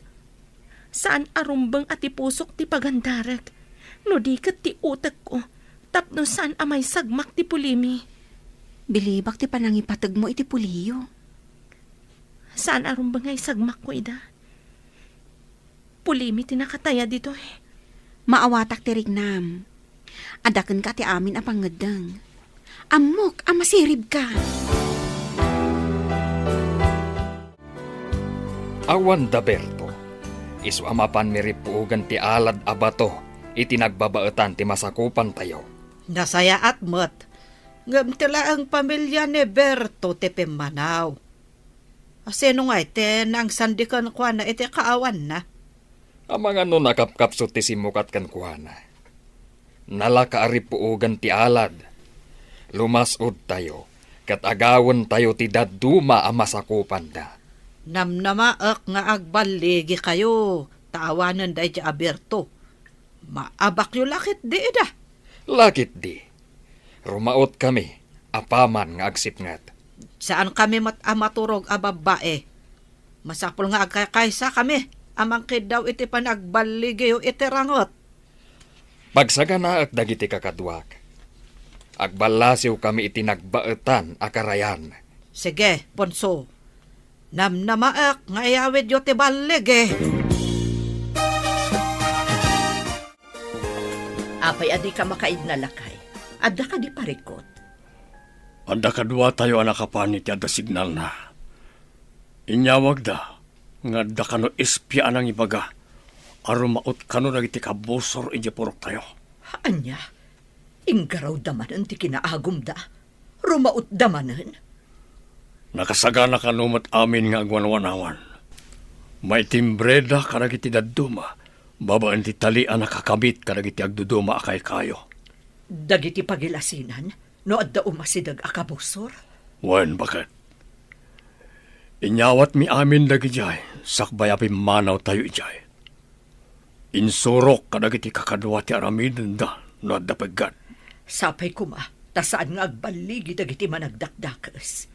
Saan a rumbeng a ti pusok ti pagandarek, no di ket ti utekko, tapno saan a maisagmak ti pulimi. Bilibak ti panangipategmo iti puliyo. Saan a rumbeng nga isagmakko ida. Pulimi ti nakataya ditoy. Maawatak ti riknam. Adda kenka ti amin a pangngeddeng. Ammok a masiribka. Awan da Berto, isu a mapan mirippuogan ti alad a bato iti nagbabaetan ti masakupantayo. Nasayaat met, ngem ti laeng pamilia ni Berto ti pimmanaw. Asino ngay ti nangsandi kenkuana iti kaawanna? Amangan no nakapkapsut ti simmukat kenkuana. Nalaka a rippuogan ti alad. Lumas-odtayo, ket agawentayo ti dadduma a masakupanda. Namnamaek nga agballigikayo, ta awanen daydiay a Berto. Maabakyo la ketdi ida. La ketdi. Rumaotkami, apaman nga agsipnget. Saankami met a maturog a babbai. Masapul nga agkakaysakami a mangkiddaw iti panagballigiyo iti ranget. Pagsaganaek dagiti kakaduak. Agballasiwkami iti nagbaetan a karayan. Sige, Ponso. Namnamaek nga iyawidyo ti balligi. Apay a dika makaidna, lakay? Adda kadi parikut? Adda kaduatayo a nakapan iti adda signalna. Inyawagda nga adda kano espia a nangibaga a rumaot kano dagiti kabusor idiay puroktayo. Ania? Inggarawda manen ti kinaagumda? Rumaotda manen? Nakasagana kano met amin nga agwanwanawan. Maitimbreda kadagiti dadduma babaen ti tali a nakakabit kadagiti agduduma a kaykayo. Dagiti pagilasinan no adda umasideg a kabusor? Wen, baket. Inyawatmi amin dagidiay sakbay a pimmanawtayo idiay. Insurok kadagiti kakadua ti aramidenda no adda peggad. Sapay koma, ta saan nga agballigi dagiti managdakdakes.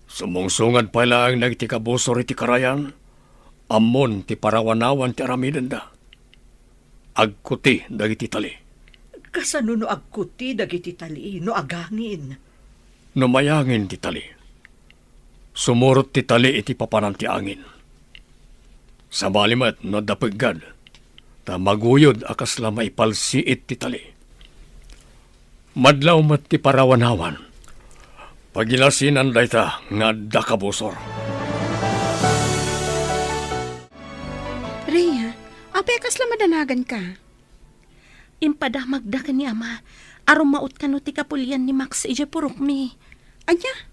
Sumungsungad pay laeng dagiti kabusor iti karayan, ammon ti parawanawan ti aramidenda. Agkuti dagiti tali. Kasano no agkuti dagiti tali no agangin? No mayangin ti tali, sumurot ti tali iti papanan ti angin. Sabali met no adda peggad, ta maguyod a kasla maipalsiit ti tali. Madlaw met ti parawanawan. Pagilasinan dayta nga adda kabusor. Rhea, apay a kasla madanaganka? Impadamagda ken ni Ama a rumaot kano ti kapulian ni Max idiay purokmi. Ania?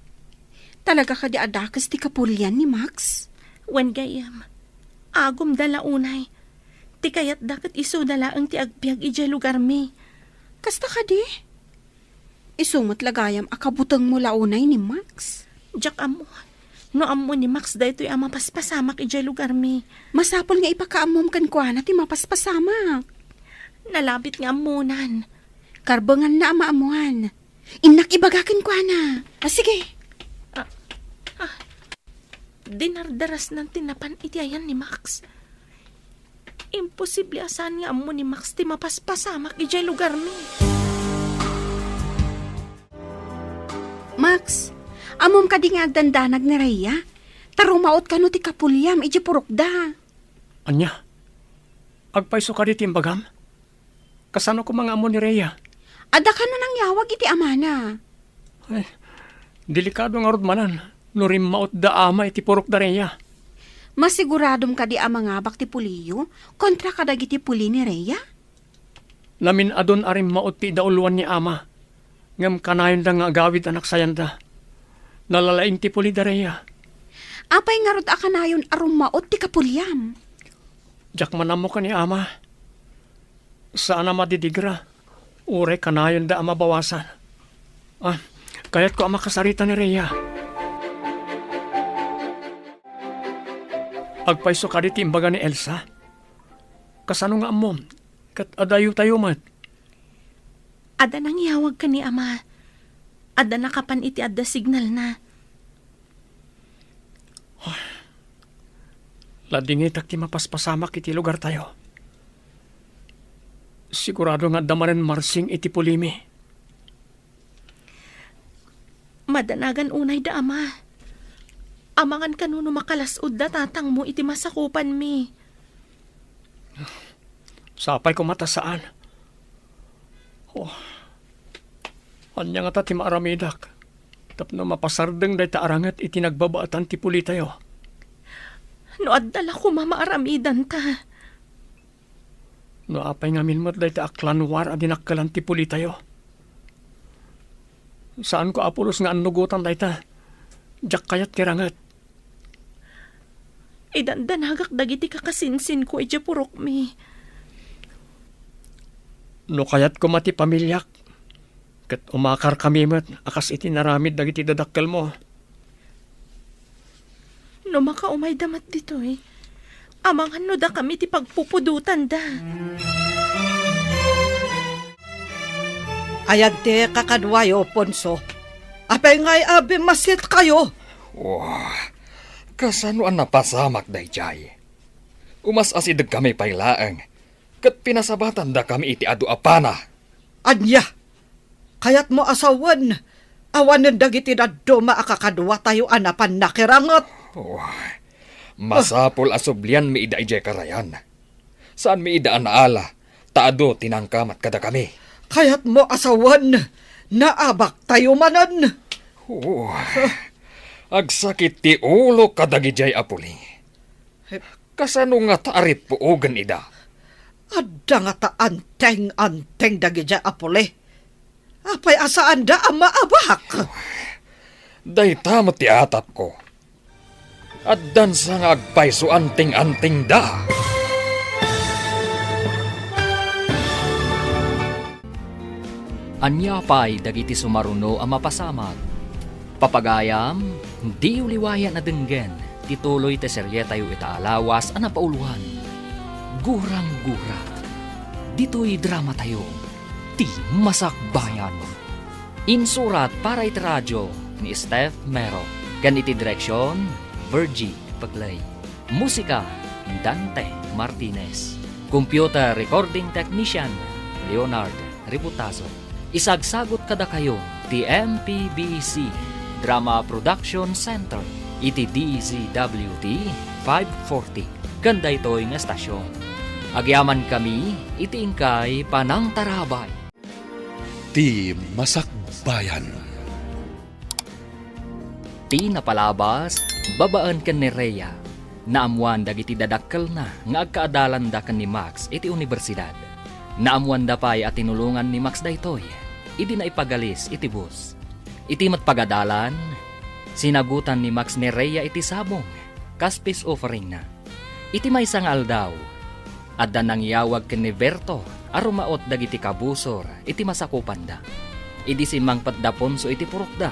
Talaga kadi a dakes ti kapulian ni Max? Wen, gayyem. Agumda la unay. Ti kayatda ket isuda laeng ti agbiag idiay lugarmi. Kasta kadi? Isu met la gayam a kabutengmo la unay ni Max. Diak ammo. No ammo ni Max daytoy a mapaspasamak idiay lugarmi. Masapul nga ipakaammom kenkuana ti mapaspasamak. Nalabit nga ammonan. Karbenganna a maammoan. Innak ibaga kenkuana. A, sige. Ah, ah. Dinardarasnan ti napan iti ayan ni Max. Imposible a saan nga ammo ni Max ti mapaspasamak idiay lugarmi. Max, ammom kadi nga agdandanag ni Rhea? Ta rumaot kano ti kapuliam idiay purokda. Ania? Agpayso kadi ti imbagam? Kasano koma nga ammo ni Rhea? Adda kano nangyawag iti amana. Ay, delikado ngarud manen no rimmaotda ama iti purokda Rhea. Masiguradom kadi a mangabak ti puliyo kontra kadagiti puli ni Rhea? Namin-adun a rimmaot ti idauloan ni ama, ngem kanayonda nga agawid a naksayanda. Nalalaing ti puli da Rhea. Apay ngarud a kanayon a rummaot ti kapuliam? Diak man ammo ken ni ama. Saan a madidigra. Uray kanayonda a mabawasan. Ah, kayatko a makasarita ni Rhea. Agpayso kadi ti imbaga ni Elsa? Kasano nga ammom? Ket adayotayo met. Adda nangyawag ken ni ama. Adda nakapan iti adda signalna. Ladingitak ti mapaspasamak iti lugartayo. Sigurado nga adda manen marsing iti pulimi. Madanagan unay da ama. Amangan kano no makalas-od da tatangmo iti masakupanmi. Sapay koma ta saan. Oh. Ania ngata ti maaramidak tapno mapasardeng dayta a ranget iti nagbabaetan ti pulitayo? No adda la koma maaramidanta. No apay ngamin met dayta a klanwar a dinakkelan ti pulitayo? Saanko, Apolos, nga annugotan dayta. Diak kayat ti ranget. Idandanagak dagiti kakasinsinko idiay purokmi. No kayat koma ti pamiliak, ket umakarkami met a kas iti naramid dagiti dadakkelmo. No makaumayda met ditoy, amangan no dakami ti pagpupudotanda. Ayan ti kakaduayo, Ponso. Apay ngay a bimmasitkayo? Wah, kasano a napasamak daydiay? Umas-asidegkami pay laeng, ket pinasabatandakami iti adu a pana. Ania? Kayatmo a sawen, awanen dagiti dadduma a kakaduatayo a napan nakiranget? Wah, masapul a sublianmi ida idiay karayan. Saanmi ida a naala, ta adu ti nangkamat kadakami. Kayatmo a sawen, naabaktayo manen? Oo. Agsakit ti ulo kadagidiay a puli. Kasano ngata a rippuogen ida? Adda ngata anteng-anteng dagidiay a puli. Apay a saanda a maabak? Dayta met ti atapko. Addansa nga agpayso anting-antingda. Ania pay dagiti sumaruno a mapasamak? Papagayam, diyo liwayan a denggen ti tuloy ti serietayo ita a lawas a napauloan, Gurang-gura. Ditoy dramatayo, Ti Masakbayan. Insurat para iti radio ni Steph Mero, ken iti direksion, Virgie Peclay. Musika, Dante Martinez. Computer recording technician, Leonard Ributazo. Isagsagut kadakayo ti M P B C Drama Production Center iti D Z W T five forty ken daytoy nga estasion. Agyamankami iti inkay panangtarabay. Ti Masakbayan. Ti napalabas, babaen ken ni Rhea, naammoan dagiti dadakkelna nga agkaadalanda ken ni Max iti unibersidad. Naammoanda pay a tinulongan ni Max daytoy idi naipagalis iti bus. Iti met pagadalan, sinagutan ni Max ni Rhea iti sabong kas peace offeringna. Iti maysa nga aldaw, Adda nangyawag ken ni Berto a rumaot dagiti kabusor iti masakupanda. Idi simmangpet da Ponso iti purokda,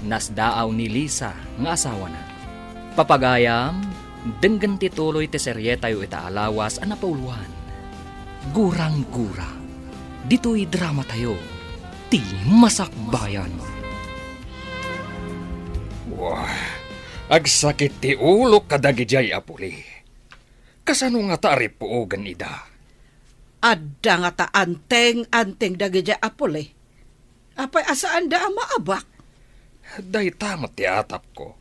nasdaaw ni Lisa nga asawana. Papagayam, denggen ti tuloy ti serietayo ita a lawas a napauluan, Gurang-gura. Ditoy dramatayo, ti Masakbayan. Wah, agsakit ti ulok kadagijay a puli. Kasano ngata a ripuogen ida? Adda ngata anteng-anteng dagijay a puli. Apay a saanda a maabak? Dayta met ti atapko.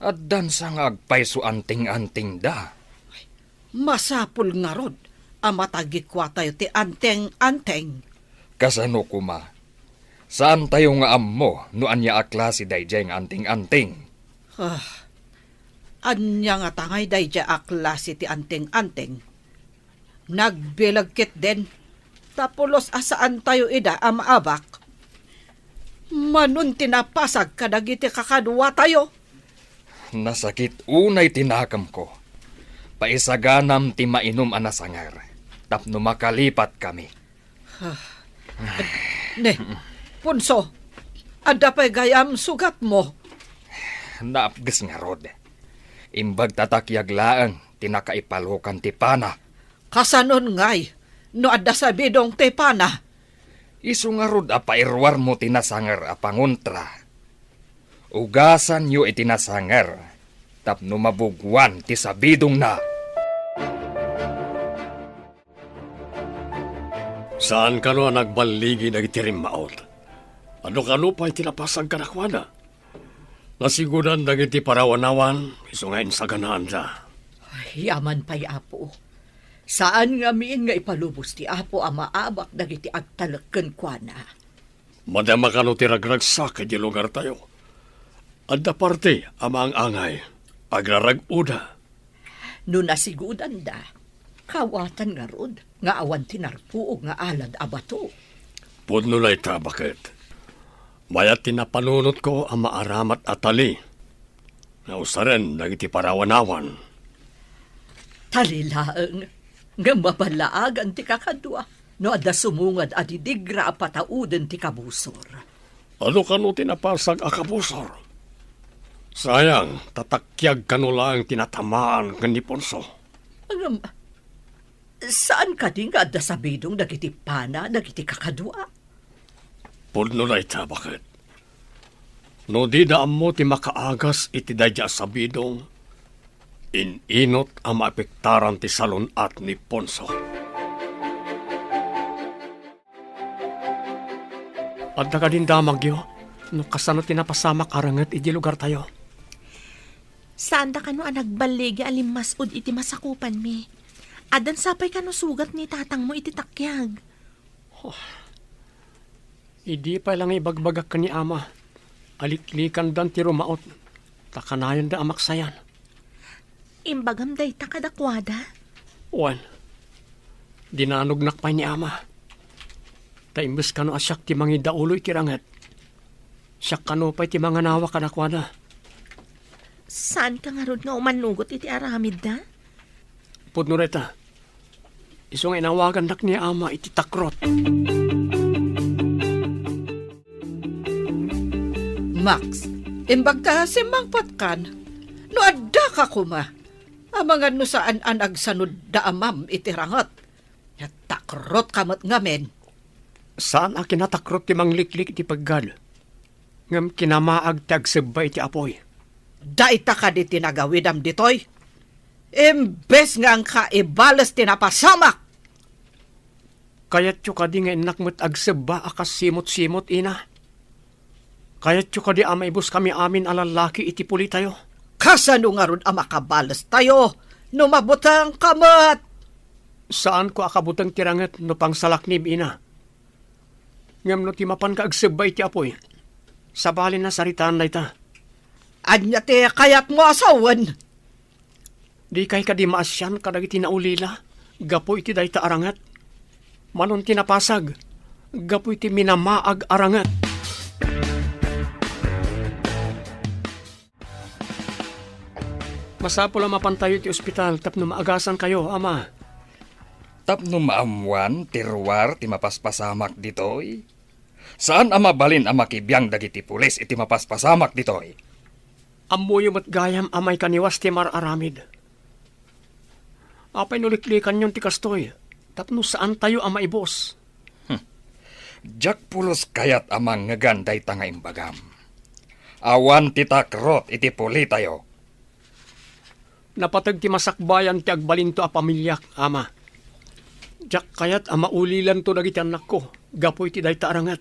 Addansa nga agpayso anteng-antengda. Masapul ngarud a matagikuatayo ti anteng-anteng. Kasano koma? Saantayo nga ammo no ania a klase daydiay nga anteng-anteng. Ah, ania ngata ngay daydiay a klase ti anteng-anteng? Nagbileg ketdin, ta pulos a saantayo ida a maabak. Manon ti napasag kadagiti kakaduatayo. Nasakit unay ti nakemko. Paisaganam ti mainum a nasanger tapno makalipatkami. Ah, ne, Ponso, adda pay gayam sugatmo? Naapges ngarud. Imbag ta takiag laeng ti nakaipalokan ti pana. Kasanon ngay no adda sabidong ti pana? Isu ngarud a pairuarmo ti nasanger a pangontra. Ugasanyo iti nasanger tapno mabuguan ti sabidongna. Saan kano a nagballigi dagiti rimmaot? Adu kano pay ti napasag kadakuada? Nasigudan dagiti parawanawan isu nga insaganaanda. Ay, yaman pay, Apo. Saan ngamin nga ipalubos ti Apo a maabak dagiti agtalek kenkuana. Madama kano ti ragragsak iti lugartayo. Adda parte a maang-angay, agrarag-oda. No nasigudanda, kawatan ngarud nga awan ti narpuog nga alad a bato. Pudno dayta, baket. Mayat ti napanunotko a maaramat a tali nga usaren dagiti parawanawan. Tali laeng, ngem maballaagan ti kakadua no adda sumungad a didigra a patauden ti kabusor. Adu kano ti napasag a kabusor? Sayang, ta takiag kano laeng ti natamaan ken ni Ponso. Ngem, saan kadi nga adda sabidong dagiti pana dagiti kakadua? Pudno dayta, baket. No dida ammo ti makaagas iti daydiay a sabidong, in-inot a maapektaran ti salun-at ni Ponso. Adda kadin damagyo no kasano ti napasamak a renget iti lugartayo? Saanda kano a nagballigi a limmas-od iti masakupanmi? Addan sapay kano sugat ni tatangmo iti takiag? Oh, idi pay la nga ibagbagak ken ni Ama a liklikandan ti rumaot, ta kanayonda a maksayan. Imbagam dayta kadakuada? Wen, dinanognak pay ni Ama. Ta imbes kano a siak ti mangidaulo iti ranget, siak kano pay ti manganawa kadakuada. Saanka ngarud nga umanugot iti aramidda? Pudno dayta. Isu nga inawagandak ni Ama iti takrot. Max, imbag ta simmangpetkan, no addaka koma, amangan no saan a nagsanudda amam iti ranget. Natakrot ka met ngamin. Saan a kinatakrot ti mangliklik iti peggad, ngem kinamaag ti agsebba iti apuy. Dayta kadi ti nagawidam ditoy? Imbes nga angka ibales ti napasamak! Kayatyo kadi nga innak met agsebba a kas simot-simot, ina? Kayatyo kadi a maibuskami amin a lallaki iti pulitayo? Kasano ngarud a makabalestayo no mabutengka met? Saanko a kabuteng ti ranget no pangsalaknim, ina. Ngem no ti mapanka agsebba iti apuy, sabali, nasaritaan dayta. Ania ti kayatmo a sawen? Dikay kadi maasian kadagiti naulila gapu iti dayta a ranget? Manon ti napasag gapu iti minamaag a ranget. Masapul a mapantayo iti ospital tapno maagasankayo, Ama. Tapno maammuan ti ruar ti mapaspasamak ditoy, saan a mabalin a makibiang dagiti pulis iti mapaspasamak ditoy. Ammoyo met gayam a maikaniwas ti mar-aramid. Apay no liklikanyon ti kastoy, tapno saantayo a maibus? Hmm. Diak pulos kayat a mangngegan dayta nga imbagam. Awan ti takrot iti pulitayo. Napateg ti masakbayan ti agbalinto a pamiliak, Ama. Diak kayat a maulilanto dagiti annakko gapu iti dayta a ranget.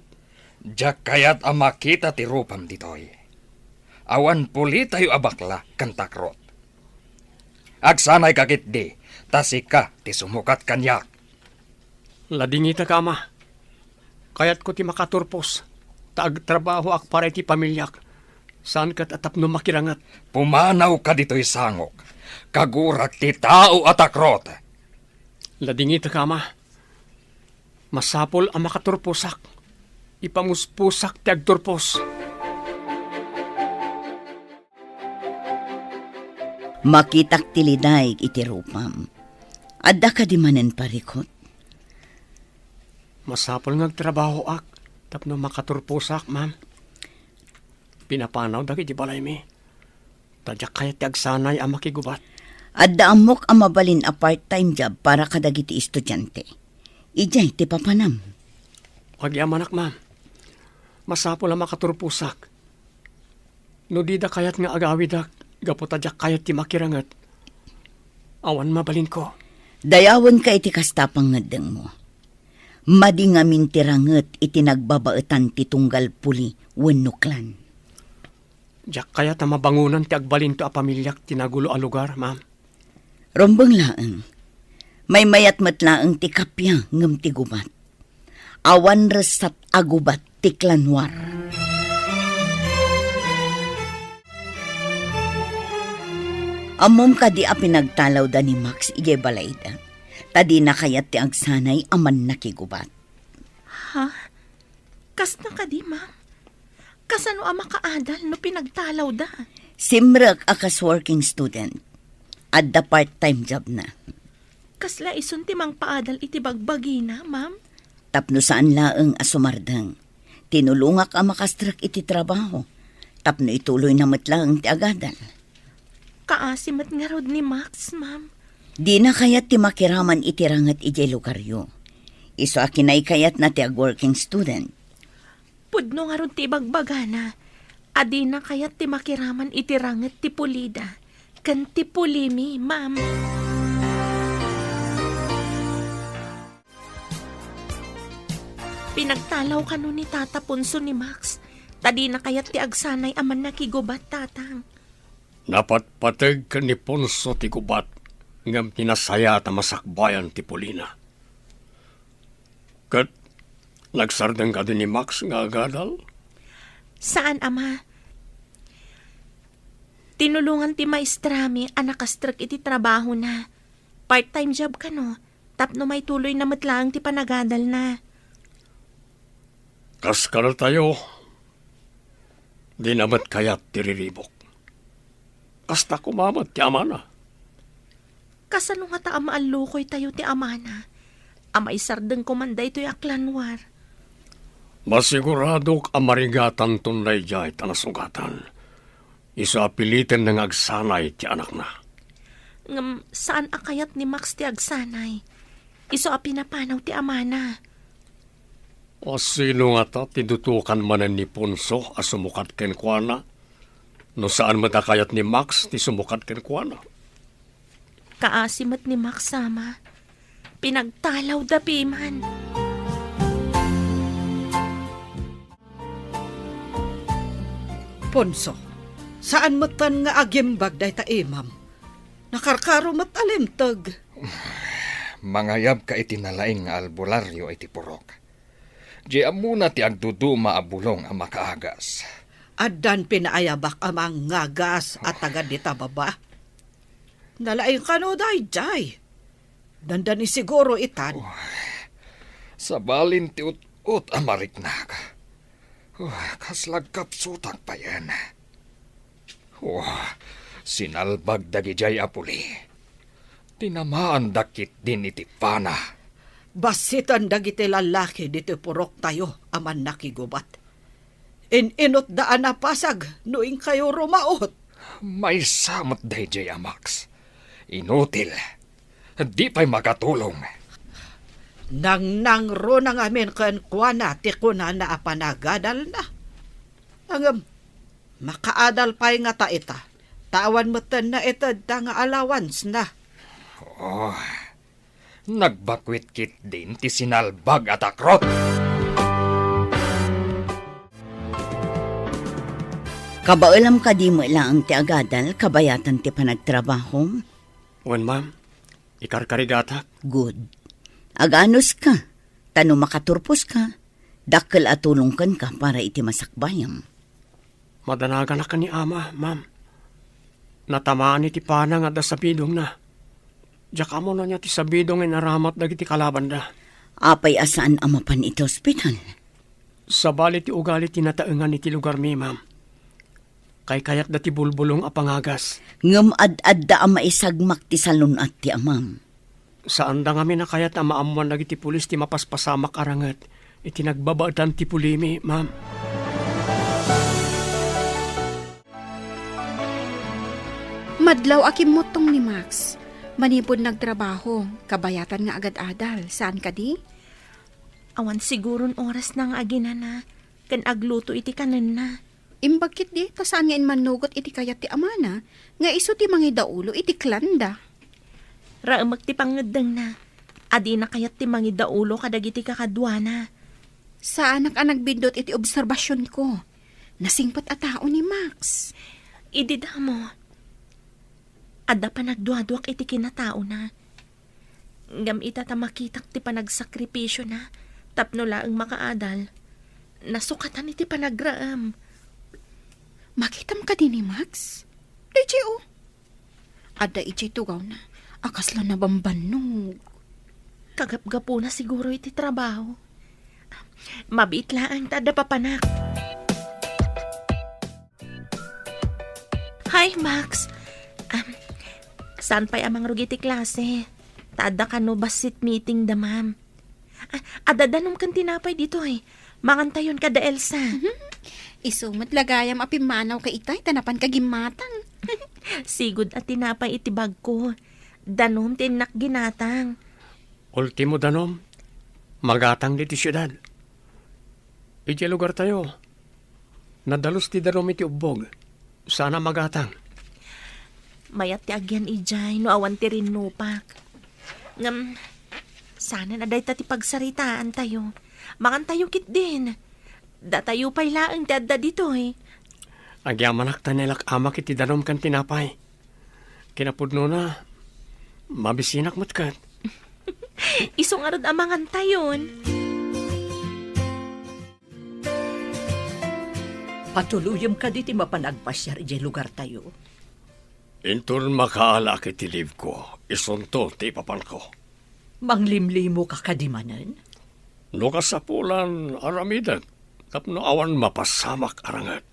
Diak kayat a makita ti rupam ditoy. Awan pulitayo a bakla ken takrot. Agsanayka ketdi, ta sika ti sumukat kaniak. Ladingitek, Ama. Kayatko ti makaturpos, ta agtrabahoak para iti pamiliak, saan ket a tapno makiranget. Pumanawka ditoy sangok. Kagurak ti tao a takrot. Ladingitek, Ama. Masapul a makaturposak. Ipamuspusak ti agturpos. Makitak ti lidaig iti rupam. Adda kadi manen parikut? Masapul nga agtrabahoak tapno makaturposak, ma'am. Pinapanaw dagiti balaymi. Ta diak kayat ti agsanay a makigubat. Adda ammok a mabalin a part-time job para kadagiti estudiante. Idiay ti papanam. Agyamanak, ma'am. Masapul a makaturposak. No dida kayat nga agawidak gapu ta diak kayat ti makiranget, awan mabalinko. Dayawenka iti kasta a pangngeddengmo. Madi ngamin ti ranget iti nagbabaetan ti tunggal puli wenno klan. Diak kayat a mabangonan ti agbalinto a pamiliak ti nagulo a lugar, ma'am. Rumbeng laeng. Maymayat met laeng ti kappia ngem ti gubat. Awan ressat a gubat ti klan War. Ammom kadi a pinagtalawda ni Max idiay balayda, ta dina kayat ti agsanay a mannakigubat. Ha? Kasna kadi, ma'am? Kasano a makaadal no pinagtalawda? Simrek a kas working student. Adda part-time job na. Kasla isun ti mangpaadal iti bagbagina, ma'am? Tapno saan laeng a sumardeng, tinulongak a makastrek iti trabaho, tapno ituloyna met laeng ti agadal. Kaasi met ngarud ni Max, ma'am. Dina kayat ti makiraman iti ranget idiay lugaryo. Isu a kinaykayatna ti ag-working student. Pudno ngarud ti ibagbagana a dina kayat ti makiraman iti ranget ti pulida ken ti pulimi, ma'am. Pinagtalaw kano ni Tata Ponso ni Max, ta dina kayat ti agsanay a mannakigubat, Tatang. Napatpateg ken ni Ponso ti gubat, ngem ti nasayaat a masakbayan ti pulina. Ket nagsardeng kadi ni Max nga agadal? Saan, Ama. Tinulongan ti maestrami a nakastrek iti trabahona. Part-time job kano, tapno maituloyna met laeng ti panagadalna. Kas kadatayo, dina met kayat ti riribuk. Kasta koma met ti amana. Kasano ngata a maallukoytayo ti amana a maisardeng koman daytoy a klan War? Masiguradok a marigatanton daydiay ta nasungatan. Isu a pilitenna nga agsanay ti anakna. Ngem saan a kayat ni Max ti agsanay. Isu a pinapanaw ti amana. O sino ngata ti dutokan manen ni Ponso a sumukat kenkuana? No saan met a kayat ni Max ti sumukat kenkuana. Kaasi met ni Max, Ama. Pinagtalawda piman. Ponso, saan metten nga agimbag dayta imam. Nakarkaro met a limteg. Mangayabka iti nalaing nga albularyo iti purok. Di ammona ti agduduma a bulong a makaagas. Addan pinaayabak a mangagas a taga dita baba. Nalaing kano daydiay. Dandani siguro itan. Oh, sabalin ti ut-ot a mariknak. Oh, kasla agkapsutak payen. Oh, sinalbag dagidiay a puli. Tinamaandak ketdin iti pana. Bassiten dagiti lallaki ditoy puroktayo a mannakigubat. In-inutda a napasag no inkayo rumaot. Maysa met daydiay a Max. Inutil. Di pay makatulong. Nangnangruna ngamin kenkuana ti kunana a panagadalna. Ngem, makaadal pay ngata ita, ta awan metten naitedda nga allowance-na. Oh, nagbakuit ketdin ti sinalbag a takrot. Kabaelam kadi met laeng ti agadal kabayatan ti panagtrabahom? Wen, ma'am. Ikarkarigatak. Good. Aganuska, ta no makaturposka, dakkel a tulong kenka para iti masakbayam. Madanaganak ken ni ama, ma'am. Natamaan iti pana nga adda sabidongna. Diak ammo no ania ti sabidong nga inaramat dagiti kalabanda. Apay a saan a mapan iti ospital? Sabali ti ugali ti nataengan iti lugarmi, ma'am. Kaykayatda ti bulbulong a pangagas. Ngem ad-adda a maisagmak ti salun-at ti amam. Saanda ngamin a kayat a maammuan dagiti pulis ti mapaspasamak a ranget iti nagbabaetan ti pulimi, ma'am. Madlaw a kimmuttong ni Max. Manipud nagtrabaho, kabayatan nga agad-adal. Saan kadi? Awan siguron orasna nga aginana ken agluto iti kanenna. Imbag ketdi ta saan nga immannugot iti kayat ti amana nga isu ti mangidaulo iti klanda. Raemek ti pangngeddengna a dina kayat ti mangidaulo kadagiti kakaduana. Saanak a nagbiddut iti obserbasionko. Nasingpet a tao ni Max. Idi damo, adda panagduaduak iti kinataona. Ngem ita ta makitak ti panagsakripisiona tapno laeng makaadal, nasukatan iti panagraem. Makitam kadi ni Max? Daydiay, o. Adda idiay tugawna a kasla nabambannog. Kagapgapuna siguro iti trabaho. Mabiit laeng ta adda papanak. Hi, Max. Am, saan pay a mangrugi ti klase? Ta adda kano bassit meeting da ma'am. Ah, adda danom ken tinapay ditoy. Mangantayon kada Elsa. Mhm. Isu met la gayam a pimmanaw ka itay ta napan ka gimmatang. Sigud a tinapay iti bagko. Danom ti innak ginatang. Ultimo danom, magatang ditoy siudad. Idiay lugartayo, nadalus ti danom iti ubbog. Saan a magatang. Mayat ti agian idiay no awan ti rinnupak. Ngem, saanen a dayta ti pagsaritaantayo. Mangantayo ketdin. Datayo pay laeng ti adda ditoy. Agyamanak ta nailak-amak iti danom ken tinapay. Kinapudnona, mabisinak met ket. Isu ngarud a mangantayon. Patuloyem kadi ti mapan agpasiar idiay lugartayo? Inton makaalaak iti leave-ko, isunto ti ipapanko. Manglimlimo ka kadi manen? No kasapulan, aramidek tapno awan mapasamak a ranget.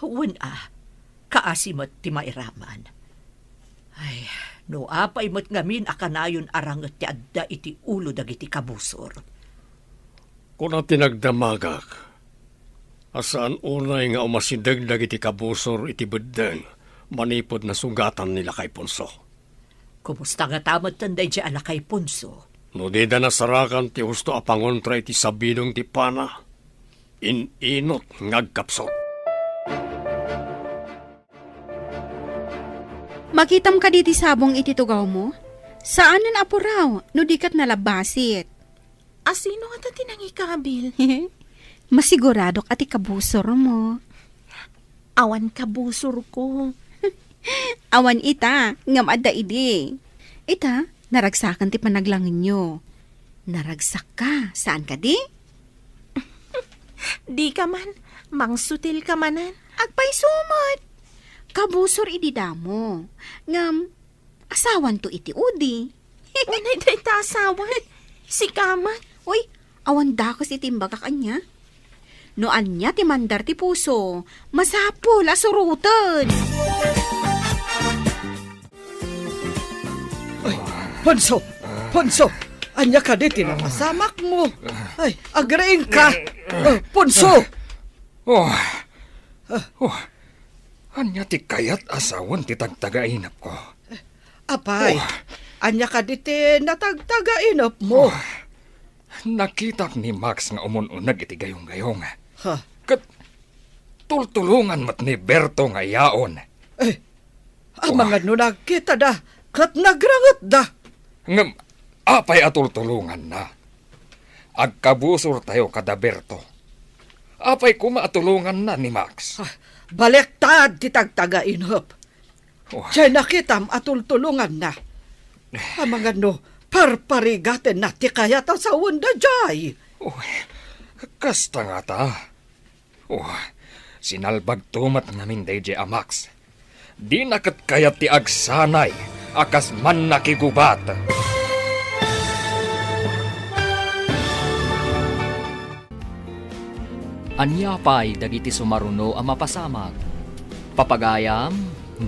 Wen a, kaasi met ti mairaman. Ay, no apay met ngamin a kanayon a ranget ti adda iti ulo dagiti kabusor. Kuna ti nagdamagak a saan unay nga umasideg dagiti kabusor iti beddeng manipud nasugatan ni Lakay Ponso. Kumusta ngata metten daydiay a Lakay Ponso? No dida nasarakan ti husto a pangontra iti sabidong ti pana, in-inut nga agkapsut. Makitam kadi ti sabong iti tugawmo? Saanen a puraw no di ket nalabbasit. Asino ngata ti nangikabil? Masiguradok a ti kabusormo. Awan kabusorko. Awan ita, ngem adda idi. Ita, naragsakan ti panaglangenyo. Naragsakka, saan kadi? Dika man, mangsutilka manen. Agpayso met. Kabusor idi damo. Ngem, asawanto iti udi. Unay dayta asawan. Sika met. Uy, awan dakes iti imbagak ania. No ania ti mandar ti puso, masapul a suroten. Ay, Ponso! Ponso! Ania kadi ti napasamakmo? Ay, agriingka. Oh, Ponso! Oh. Oh. Ania ti kayat a sawen ti tagtagainepko? Apay, Oh. ania kadi ti natagtagainepmo? Oh. Nakitak ni Max nga umun-uneg iti gayong-gayong. Ha? Ket tultulongan met ni Berto nga iyaon. Eh, Amangan no nagkitada ket nagrangetda. Ngem, apay a tultulonganna? Agkabusortayo kada Berto. Apay koma a tulonganna ni Max? Ah, baliktad ti tagtagainep. Oh. Diay nakitam a tultulonganna. Amangan no parparigatenna ti kayat a sawenda diay. Oh, kasta ngata. Oh, sinalbagto met ngamin daydiay a Max. Dina ket kayat ti agsanay a kas mannakigubat. Ania pay dagiti sumaruno a mapasamak? Papagayam,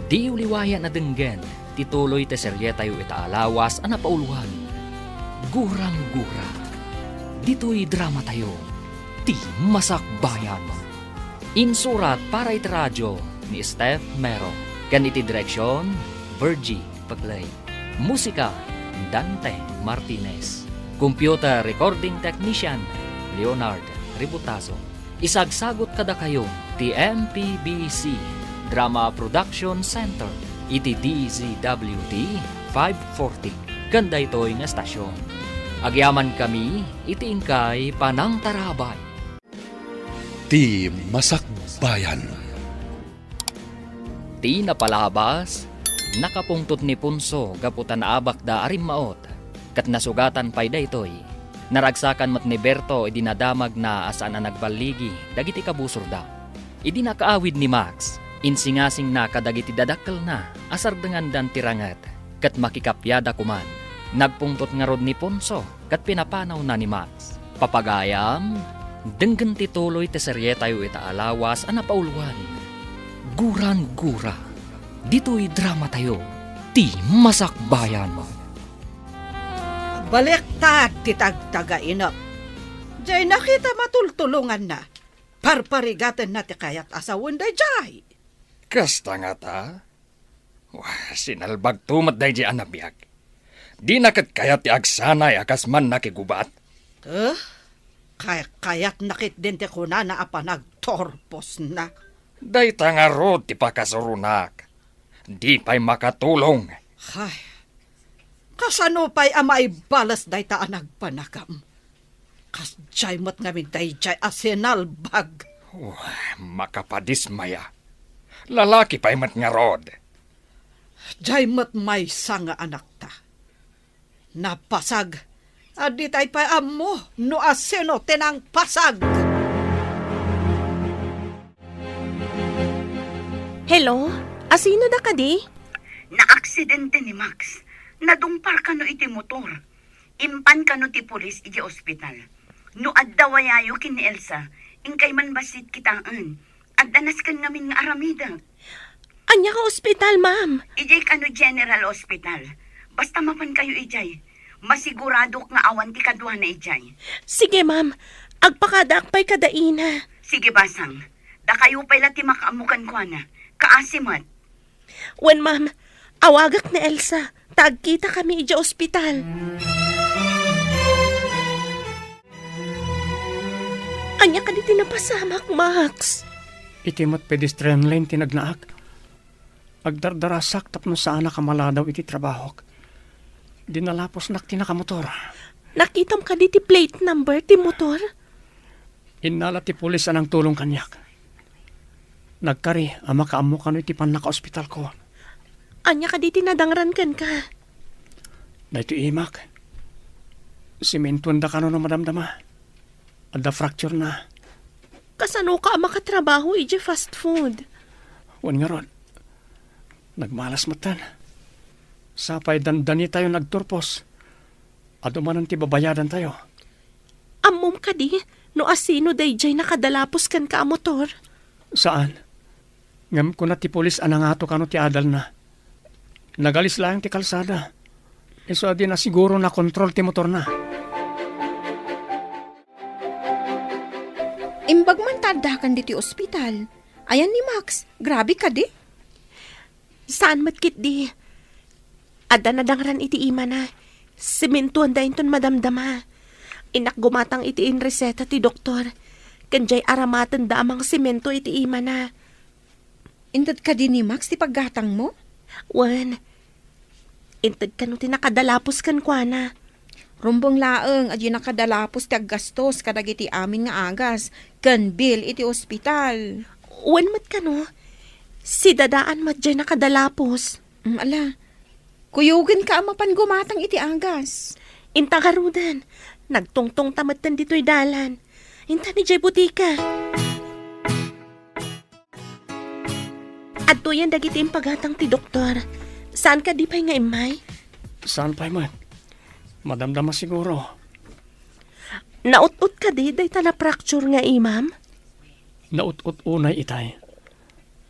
diyo liwayan a denggen ti tuloy ti serietayo ita a lawas a napauluan, Gurang-gura. Ditoy dramatayo, Ti Masakbayan. Insurat para iti radio ni Steph Mero, ken iti direksion, Virgie Paclay. Musika, Dante Martinez. Computer recording technician, Leonard Ributazo. Isagsagut kadakayo ti M P B C Drama Production Center iti D Z W T five forty ken daytoy nga estasion. Agyamankami iti inkay panangtarabay. Ti Masakbayan. Ti napalabas, nakapungtot ni Ponso gapu ta naabakda a rimmaot, ket nasugatan pay daytoy. Naragsakan met ni Berto idi nadamagna a saan a nagballigi dagiti kabusorda. Idi nakaawid ni Max, insingasingna kadagiti dadakkelna a sardengandan ti ranget, ket makikapiada koman. Nagpungtot ngarud ni Ponso ket pinapanawna ni Max. Papagayam, denggen ti tuloy ti serietayo ita a lawas a napauluan, Gurang-gura. Ditoy dramatayo, Ti Masakbayan. Baliktad ti tagtagainep. Diay nakitam a tultulonganna. Parparigatenna ti kayat a sawen daydiay. Kasta ngata? Wah, sinalbagto met daydiay a nabiag. Dina ket kayat ti agsanay a kas mannakigubat. Eh? Kay-, kayatna ketdin ti kunana a panagturposna. Dayta ngarud ti pakasuronak. Di pay makatulong. Ay, kasano pay a maibales dayta a nagpanagam? Kasdiay met ngamin daydiay a sinalbag. Oh, makapadismaya. Lalaki pay met ngarud. Diay met maysa nga anakta. Napasag. A ditay pay ammo no asino ti nangpasag. Hello? Asino da kadi? Naaksidente ni Max. Nadungpar kano iti motor. Impan kano ti pulis iti ospital. No adda wayayo ken ni Elsa, inkay man bassit kitaen. Adda nasken ngamin nga aramidek. Ania nga ospital, ma'am? Idiay kano General Hospital. Basta mapan kayo idiay. Masiguradok nga awan ti kaduana idiay. Sige, ma'am. Agpakadaak pay kada ina. Sige, basang. Dakayo pay la ti makaammo kenkuana. Kaasi met. Wen, ma'am. Awagak ni Elsa. Ta agkita kami idiay ospital. Ania kadi ti napasamak, Max? Iti met pedestrian lane ti nagnaak. Agdardarasak tapno saanak a maladaw iti trabahok. Dinalaposnak ti nakamotor. Nakitam kadi ti plate number ti motor? Innala ti pulis a nangtulong kaniak. Nagkari a makaammo kano iti pannakaospitalko. Ania kadi ti nadangran kenka? Daytoy imak. Simentoenda kano no madamdama. Adda fracture na. Kasanoka a makatrabaho idiay fast food? Wen ngarud, nagmalas metten. Sapay dandanitayo nagturpos. Adu manen ti babayadantayo. Ammom kadi no asino daydiay nakadalapos kenka a motor? Saan. Ngem kuna ti pulis a nangato kano ti adalna. Nagalis laeng ti kalsada. Isu a di na siguro nakontrol ti motorna. Imbag man ta addakan ditoy ospital. Ayan ni Max, grabe kadi. Saan met ketdi. Adda nadangran iti imana. Sementoanda inton madamdama. Innak gumatang iti inreseta ti doktor. Ken diay aramatenda a mangsemento iti imana. Inted kadi ni Max ti paggatangmo? Wen. Inted kano ti nakadalapos kenkuana. Rumbeng laeng a diay nakadalapos ti aggastos kadagiti amin nga agas ken bill iti ospital. Wen met kano, si Dadaan met diay nakadalapos. Mm, ala, kuyogenka a mapan gumatang iti agas. Inta garuden, nagtungtongta metten ditoy dalan. Inta ni diay butika. Adtoyen dagiti impagatang ti doktor. Saan kadi pay nga immay? Saan pay met? Madamdama siguro. Naut-ot kadi dayta na-fracture nga imam? Naut-ot unay itay.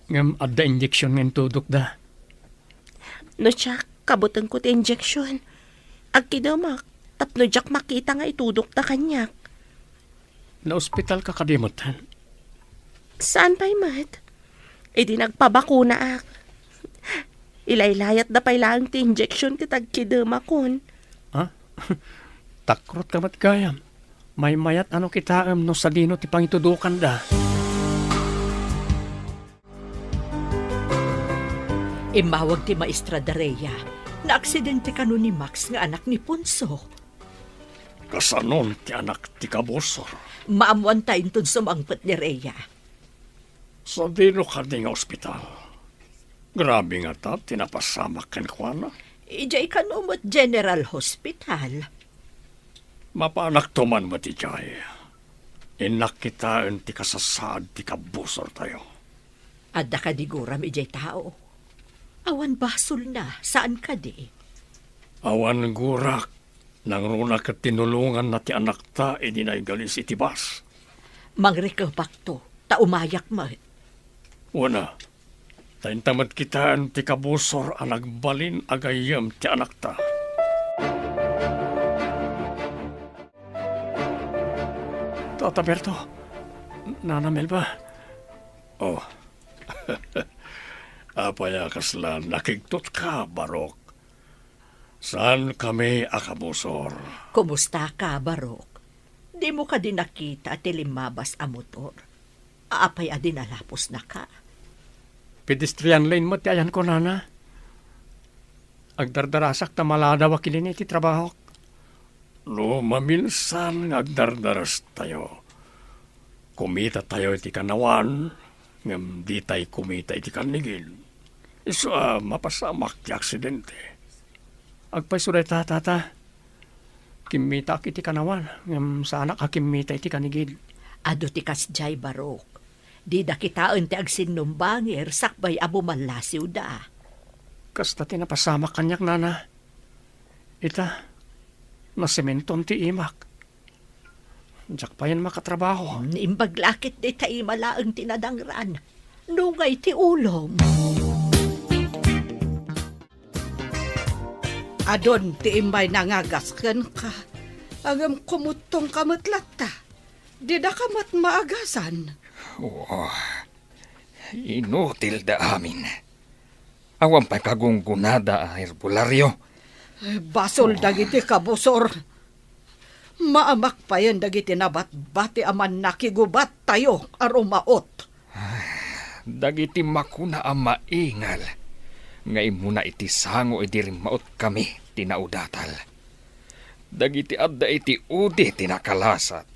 Ngem adda injeksion nga intudokda. No siak, kabutenko ti injeksion. Agkidemak, tapno diak makita nga itudokda kaniak. Naospitalka kadi metten? Saan pay met? Idi nagpabakunaak. Ilaylayatda pay laeng ti injeksion ket agkidemakon. Ha? Takrotka met gayam. Maymayat a no kitaem no sadino ti pangitudokanda. Immawag ti maestra Daria. Naaksidente kano ni Max nga anak ni Ponso? Kasanon ti anak ti kabusor? Maammoanta inton sumangpet ni Rhea. Sadino kadi nga ospital? Grabe ngata ti napasamak kenkuana. Idiay kano met General Hospital. Mapanakto man met idiay. Innak kitaen ti kasasaad ti kabusortayo. Adda kadi guram idiay tao? Awan basolna, saan kadi? Awan gurak, nangruna ket tinulonganna ti anakta idi naigalis iti bus. Mangrikepakto, ta umayak met. Wen a, ta inta met kitaen ti kabusor a nagbalin a gayyem ti anakta. Tata Berto, Nana Melba. Oh. Apay a kasla nakigtotka, Barok? Saankami a kabusor. Kumustaka, Barok? Dimo kadi nakita ti limmabas a motor? Apay a dinalaposnaka? Pedestrian lane met ti ayanko, Nana. Agdardarasak ta maladaw a kilin iti trabahok. No maminsan nga agdardarastayo, kumitatayo iti kanawan, ngem ditay kumita iti kannigil. Isu a mapasamak ti aksidente. Agpayso dayta, Tata. Kimmitaak iti kanawan, ngem saanak a kimmita iti kannigil. Adu ti kasdiay, Barok. Dida kitaen ti agsinnumbangir sakbay a bumallasiwda. Kasta ti napasamak kaniak, Nana. Ita, nasementon ti imak. Diak payen makatrabaho. Naimbag la ket dayta ima laeng ti nadangran. Nungay ti ulom. Adun ti immay nangagas kenka. Ngem kumuttongka met latta. Didaka met maagasan. Oh, inutilda amin. Awan pay kagunggonada a herbolario. Ay, basol dagiti kabusor. Maamak payen dagiti nabatbati a mannakigubattayo a rumaot. Dagiti makuna a maingal nga immuna iti sango idi rimmaotkami ti naudatal. Dagiti adda iti udi ti nakalasat.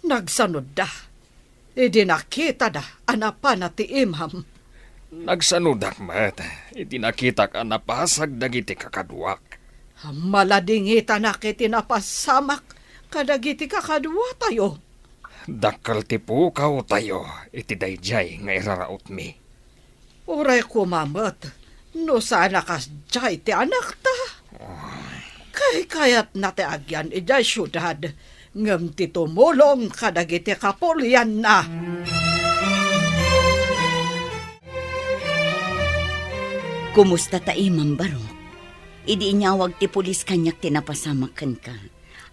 Nagsanodda idi nakitada a napana ti imam. Nagsanodak met idi nakitak a napasag dagiti kakaduak. Maladingitanak iti napasamak kadagiti kakaduatayo. Dakkel ti pukawtayo iti daydiay nga irarautmi. Uray koma met no saan a kasdiay ti anakta. Kaykayatna ti agyan idiay siudad, ngem ti tumulong kadagiti kapulianna. Kumusta ta imam, Barok? Idi inyawag ti pulis kaniak ti napasamak kenka,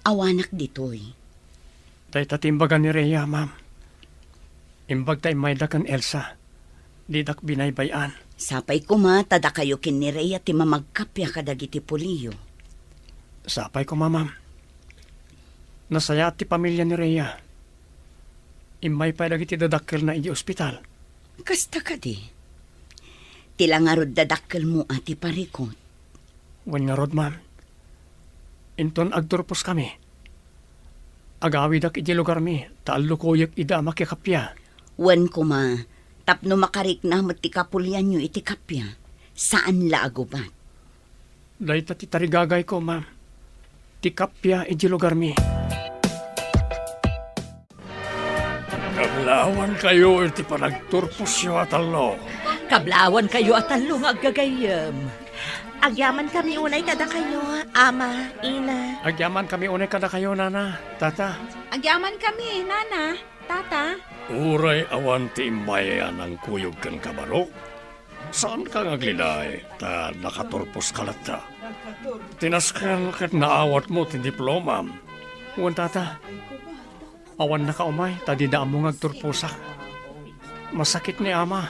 awanak ditoy. Dayta ti imbaga ni Rhea, ma'am. Imbag ta immayda ken Elsa. Didak binaybay-an. Sapay koma ta dakayo ken ni Rhea ti mamagkappia kadagiti puliyo. Sapay koma, ma'am. Nasayaat ti pamilia ni Rhea. Immay pay dagiti dadakkelna idiay ospital. Kasta kadi. Ti la ngarud dadakkelmo a ti parikut. Wen ngarud, ma'am. Inton agturposkami, agawidak idiay lugarmi ta allukuyek ida a makikappia. Wen koma, tapno makarikna met ti kapulianyo iti kappia, saan la a gubat. Dayta ti tarigagayko, ma'am. Ti kappia idiay lugarmi. Kablaawankayo iti panagturposyo a tallo. Kablaawankayo a tallo nga aggagayyem. Agyamankami unay kadakayo, Ama, Ina. Agyamankami unay kadakayo, Nana, Tata. Agyamankami, Nana, Tata. Uray awan ti immay a nangkuyog kenka, Barok, saanka nga agliday ta nakaturposka latta. Ti nasken ket naawatmo ti diplomam. Wen, Tata, awannaka umay ta dida ammo nga agturposak. Masakit ni Ama.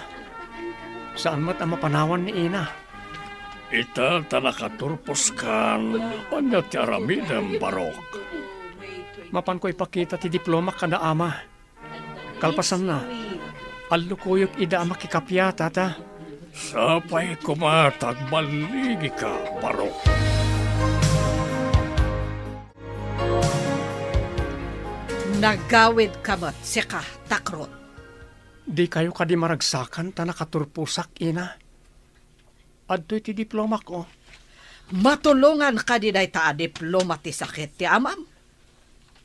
Saan met a mapanawan ni Ina. Ita ta nakaturposkan, ania ti aramidem, Barok? Mapanko ipakita ti diplomak kada Ama. Kalpasanna, allukuyek ida a makikappia, Tata. Sapay koma ta agballigika, Barok. Nagawidka met, sika, Takrot. Dikayo kadi maragsakan ta nakaturposak, Ina? Adtoy ti diplomak, o. Matulongan kadi dayta a diploma ti sakit ti amam?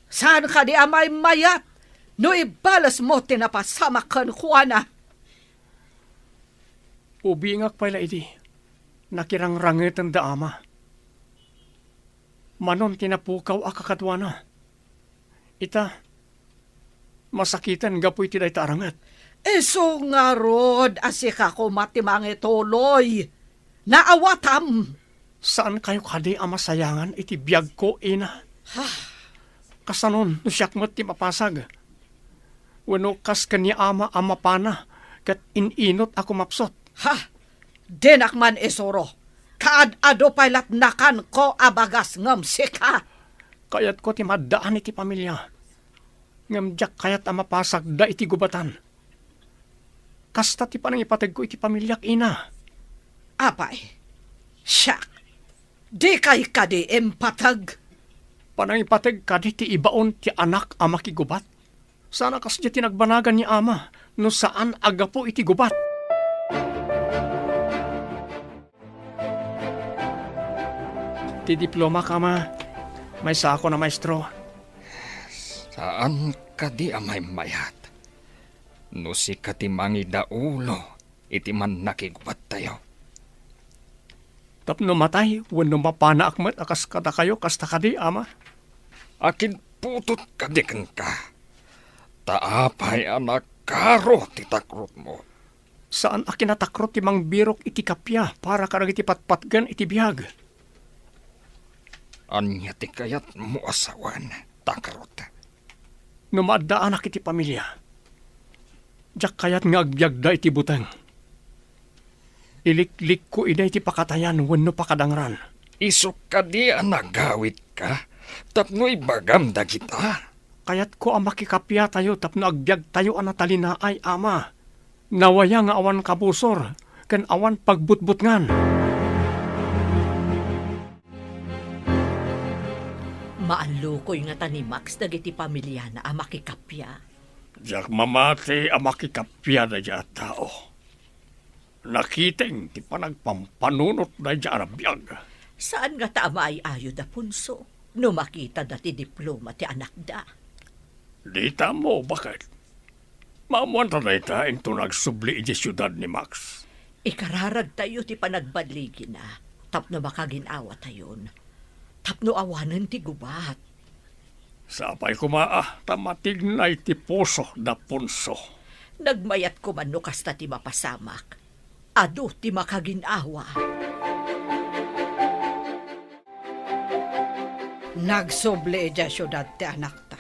Saan kadi a maymayat no ibalesmo ti napasamak kenkuana? Ubingak pay la idi, nakirangrangeten da Ama. Manon ti napukaw a kakaduana. Ita, masakiten gapu iti dayta a ranget. Isu ngarud a sika koma ti mangituloy. Naawatam. Saankayo kadi a masayangan iti biagko, Ina? Ha? Kasanon no siak met ti mapasag? Wenno kas ken ni Ama a mapana ket in-inut a kumapsut? Ha? Dinak man isuro. Kaad-adu pay lat nakanko a bagas ngem sika. Kayatko ti maaddaan iti pamilia. Ngem diak kayat a mapasagda iti gubatan. Kasta ti panangipategko iti pamiliak, Ina. Apay, siak, dikay kadi impateg? Panangipateg kadi ti ibaon ti anak a makigubat? Saan a kasdiay ti nagbanagan ni Ama no saan a gapu iti gubat. Ti diplomak, Ama. Maysaakon a maestro. Saan kadi a maymayat no sika ti mangidaulo iti mannakigubattayo? Tapno matay wenno mapanaak met a kas kadakayo, kasta kadi, Ama? Akinputot kadi kenka? Ta apay a nakaro ti takrotmo? Saan a kinatakrot ti mangbirok iti kappia para kadagiti patpatgen iti biag. Ania ti kayatmo a sawen, Takrot? No maaddaanak iti pamilia, diak kayat nga agbiagda iti buteng. Iliklikko ida iti pakatayan wenno pakadangran. Isu kadi a nagawidka tapno ibagam dagita? Kayatko a makikapiatayo tapno agbiagtayo a natalinaay, Ama. Nawaya nga awan kabusor ken awan pagbutbutngan. Maallukoy ngata ni Max dagiti pamiliana a makikappia. Diak mamati a makikappia daydiay a tao. Nakiteng ti panagpampanunot daydiay a biag. Saan ngata a maay-ayo da Ponso no makitada ti diploma ti anakda? Dita ammo, baket. Maammoanta dayta inton agsubli idiay siudad ni Max. Ikararagtayo ti panagballigina tapno makagin-awatayon, tapno awanen ti gubat. Sapay koma a ta matignay ti puso da Ponso. Nagmayat koma no kasta ti mapasamak. Adu ti makagin-awa. Nagsubli idiay siudad ti anakta.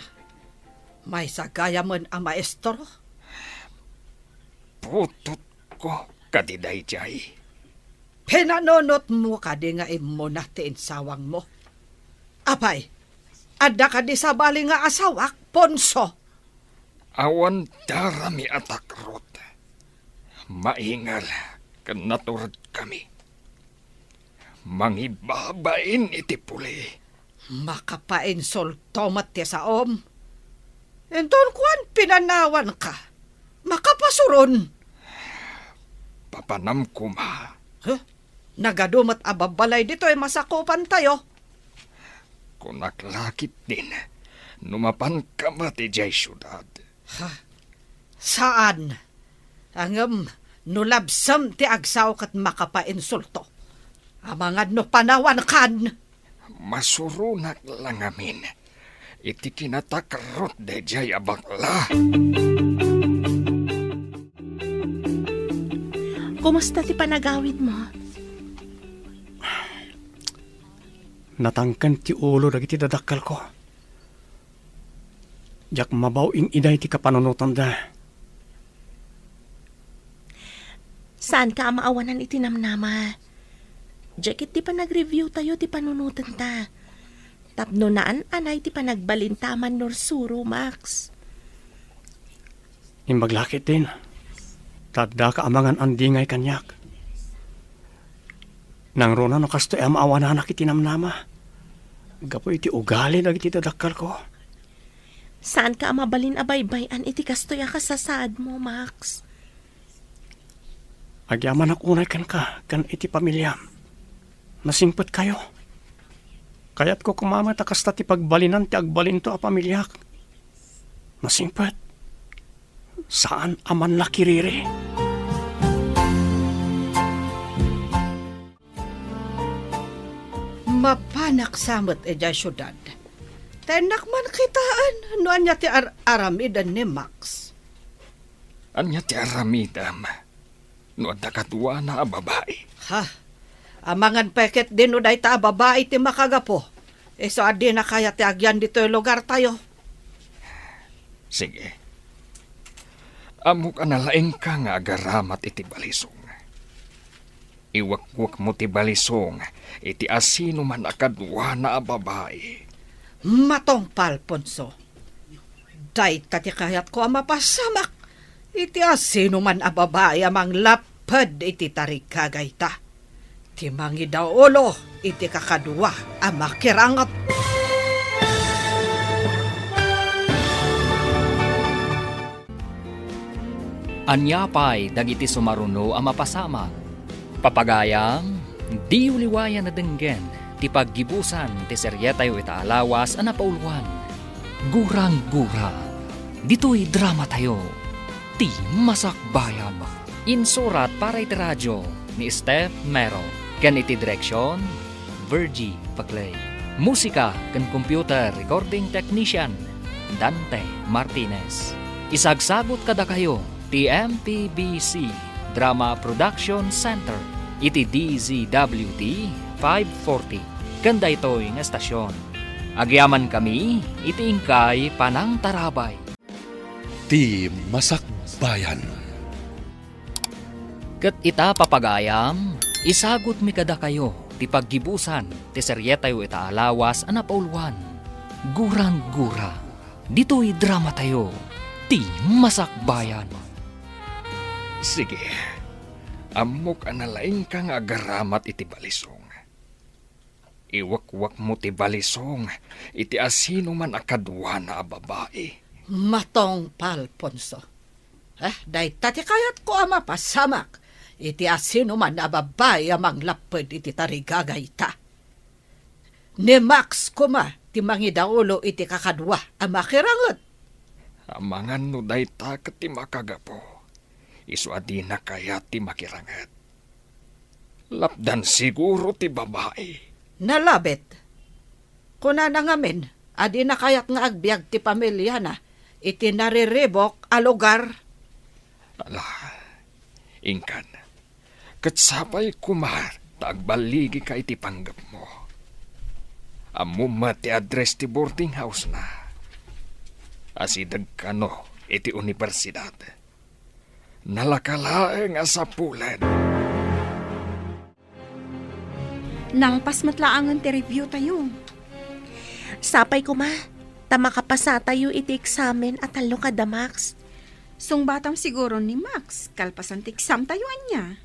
Maysa gayamen a maestro? Putotko kadi daydiay. Pinanunotmo kadi nga immuna ti insawangmo? Apay, adda kadi sabali nga asawak, Ponso? Awan darami a takrot. Maingal ken naturedkami. Mangibabain iti puli. Makapainsulto met ti saom. Inton kuan, pinanawanka. Makapasuron. Papanam koma. Huh? Nagadu met a babbalay ditoy masakupantayo. Kunak la ketdin, no mapanka met idiay siudad. Ha? Saan. Ngem no labsem ti agsao ket makapainsulto. Amangan no panawankan. Masuronak la ngamin iti kinatakrot daydiay a bakla. Kumusta ti panagawidmo? Natangken ti ulo dagiti dadakkelko. Diak mabaw in-iday ti kapanunotanda. Saanka a maawanan iti namnama. Diak ket ti panagreviewtayo ti panunotenta. Tapno naan-anay ti panagbalinta a mannursuro, Max. Imbag la ketdin, ta addaka amangan a dingay kaniak. Nangruna no kastoy a maawananak iti namnama gapu iti ugali dagiti dadakkelko. Saanka a mabalin a baybay-an iti kastoy a kasasaadmo, Max. Agyamanak unay kenka ken iti pamiliam. Nasingpetkayo. Kayatko koma met a kasta ti pagbalinan ti agbalinto a pamiliak. Nasingpet. Saan a manlakiriri. Mapanak sa met idiay siudad. Ta innak man kitaen no ania ti ar-aramiden ni Max. Ania ti aramidem no adda kaduana a babai? Ha? Amangan pay ketdin no dayta a babai ti makagapu. Isu a dina kayat ti agyan ditoy lugartayo. Sige. Ammok a nalaingka nga agaramat iti balisong. Iwekwekmo ti balisong iti asinoman a kaduana a babai. Matungpal, Ponso. Dayta ti kayatko a mapasamak iti asinoman a babai a manglapped iti tarigagayta. Ti mangidaulo iti kakadua a makiranget. Ania pay dagiti sumaruno a mapasamak? Papagayam, diyo liwayan a denggen ti paggibusan ti serietayo ita a lawas a napauloan, Gurang-gura. Ditoy dramatayo, Ti Masakbayan. Insurat para iti radio ni Steph Mero, ken iti direksion, Virgie Paclay. Musika ken computer recording technician, Dante Martinez. Isagsagut kadakayo ti M P B C Drama Production Center iti D Z W T five forty ken daytoy nga estasion. Agyamankami iti inkay panangtarabay. Ti Masakbayan. Ket ita, papagayam, isagutmi kadakayo ti paggibusan ti serietayo ita a lawas a napauloan, Gurang-gura. Ditoy dramatayo, Ti Masakbayan. Sige, ammok a nalaingka nga agaramat iti balisong. Iwekwekmo ti balisong iti asinoman a kaduana a babai. Matungpal, Ponso. Eh, dayta ti kayatko a mapasamak iti asinoman a babai a manglapped iti tarigagayta. Ni Max koma ti mangidaulo iti kakadua a makiranget. Amangan no dayta ket ti makagapu, isu a dina kayat ti makiranget. Lapdan siguro ti babai. Nalabit. Kunana ngamin a dina kayat nga agbiag ti pamiliana iti nariribuk a lugar. Ala, inkan. Ket sapay koma ta agballigika iti panggepmo. Ammom met ti address ti boarding house-na. Asideg kano iti universidad. Nalaka laeng a sapulen. Nalpas met laengen ti review tayo. Sapay koma, ta makapasatayo iti eksamen a tallo kada Max. Sungbatam siguro ni Max, kalpasan ti exam tayo, ania?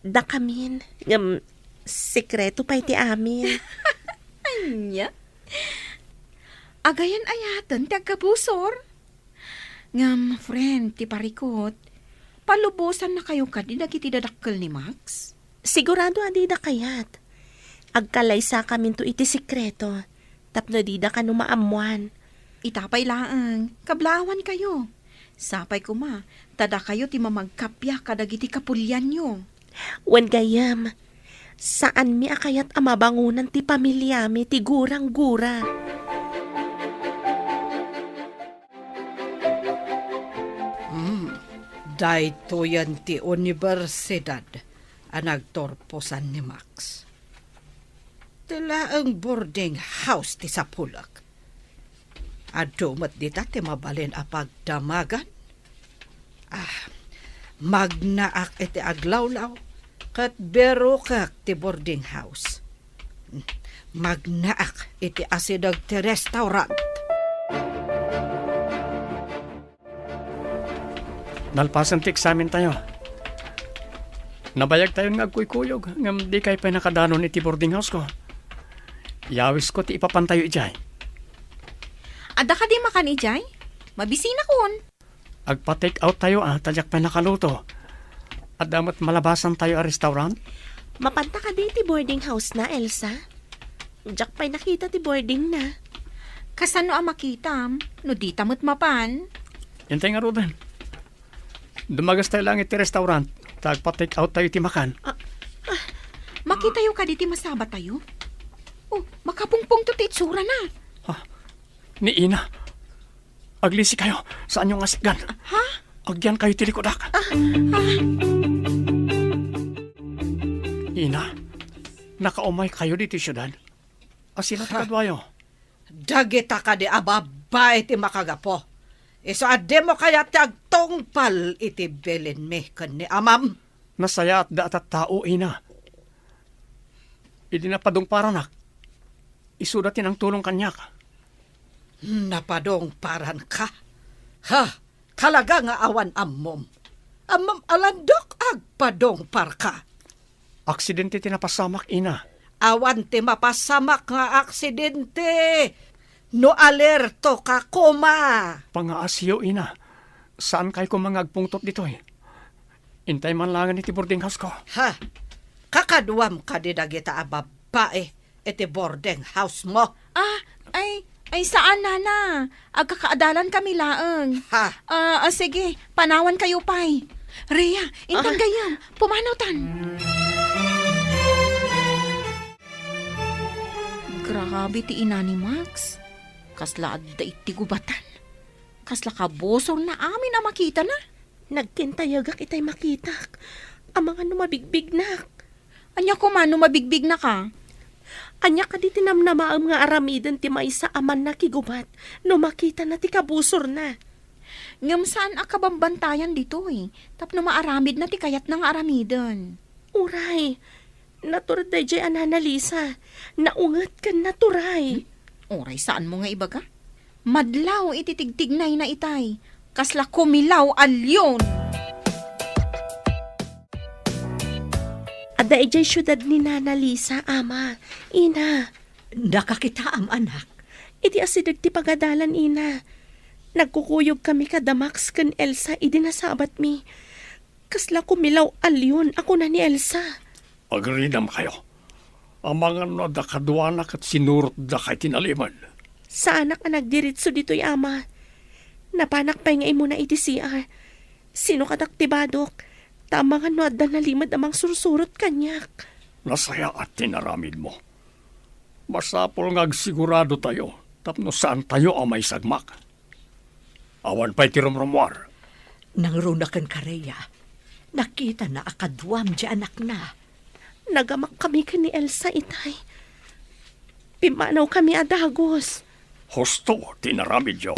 Dakamin, ngem sekreto pay ti amin. Ania? Agayan-ayaten ti agkabusor? Ngem, friend, ti parikut, palubosannakayo kadi dagiti dadakkel ni Max? Sigurado a dida kayat. Agkalaysakaminto iti sekreto, tapno dida kano maammoan. Ita pay laeng, kablaawankayo. Sapay koma, ta dakayo ti mamagkappia kadagiti kapulianyo. Wen gayyem, saanmi a kayat a mabangonan ti pamiliami ti gurang-gura. Hmm, daytoyen ti universidad a nagturposan ni Max. Ti laeng boarding house ti sapulek. Adu met dita ti mabalin a pagdamagan. Ah, magnaak iti aglawlaw ket birukek ti boarding house. Magnaak iti asideg ti restaurant. Nalpasen ti eksamen tayo. Nabayag tayon nga agkuykuyog, ngem dikay pay nakadanon iti boarding house ko. Yawisko ti ipapan tayo idiay. Adda kadi makan idiay? Mabisinakon. Agpa-take out tayo, a, ta diak pay nakaluto. Adda met malabasan tayo a restaurant? Mapanta kadi iti boarding house na, Elsa? Diak pay nakita ti boarding na. Kasano a makitam no dita met mapan? Intay ngaruden. Dumagas tayo lang iti restaurant, ta agpa-take out tayo iti makan. Ah, ah, makitayo kadi ti masaba tayo? Oh, makapungpungto ti itsura na. Ha? Ni Ina. Aglisi kayo, saanyo nga sikgan. Ha? Agyan kayo ti likudak. Ah, ah. Ina, nakaumay kayo ditoy siudad? Asino ti Ha? kaduayo? Dagita kadi a babbai ti makagapu. Isu a dimo kayat ti agtungpal iti bilinmi ken ni amam? Nasayaat da a tattao, Ina. Idi napadungparanak, isuda ti nangtulong kaniak. Napadungparanka? Ha? Talaga nga awan ammom? Ammom a landok agpadungparka? Aksidente ti napasamak, Ina. Awan ti mapasamak nga aksidente no alerto ka koma. Pangaasiyo, Ina. Saan kay koma nga agpungtot ditoy? Intay man langen iti boarding house ko. Ha? Kakaduam kadi dagita a babbai iti boarding house mo? Ah, ay, ay, saan, Nana. Agkakaadalan kami laeng. Ha? Ah, ah, sige, panawan kayo pay. Rhea, intan Ah. gayam, pumanawtan. Grabe ti ina ni Max. Kasla adda iti gubatan. Kasla kabusor na amin a makita na. Nagkintayagak itay makitak. Amangan no mabigbignak. Ania koma no mabigbignaka? Ania kadi ti namnamaem nga aramiden ti maysa a mannakigubat no makitana ti kabusorna? Ngem saan a kabambantayan ditoy tapno maaramidna ti kayatna nga aramiden. Uray, natured daydiay a Nana Lisa. Naunget ken naturay. Hmm? Uray saanmo nga ibaga? Madlaw iti tigtignayna itay, kasla kumilaw a leon. Adda idiay siudad ni Nana Lisa, Ama. Ina. Nakakitaam, anak. Iti asideg ti pagadalan, Ina. Nagkukuyog kami kada Max ken Elsa idi nasabatmi. Kasla kumilaw a leon a kuna ni Elsa. Agridam kayo. Amangan no adda kaduana ket sinurotda kay tinalimen. Saanak a nagdiritso ditoy, Ama. Napanak pay nga imuna iti C R. Sinukatak ti badok, ta amangan no adda nalimed a mangsursurot kaniak. Nasayaat ti naramidmo. Masapul nga agsigurado tayo tapno saan tayo a maisagmak. Awan pay ti rumrumuar. Nangruna ken Rhea. Nakitana a kaduam ti anakna. Nagamak kami ken ni Elsa itay. Pimmanaw kami a dagus. Husto ti inaramidyo.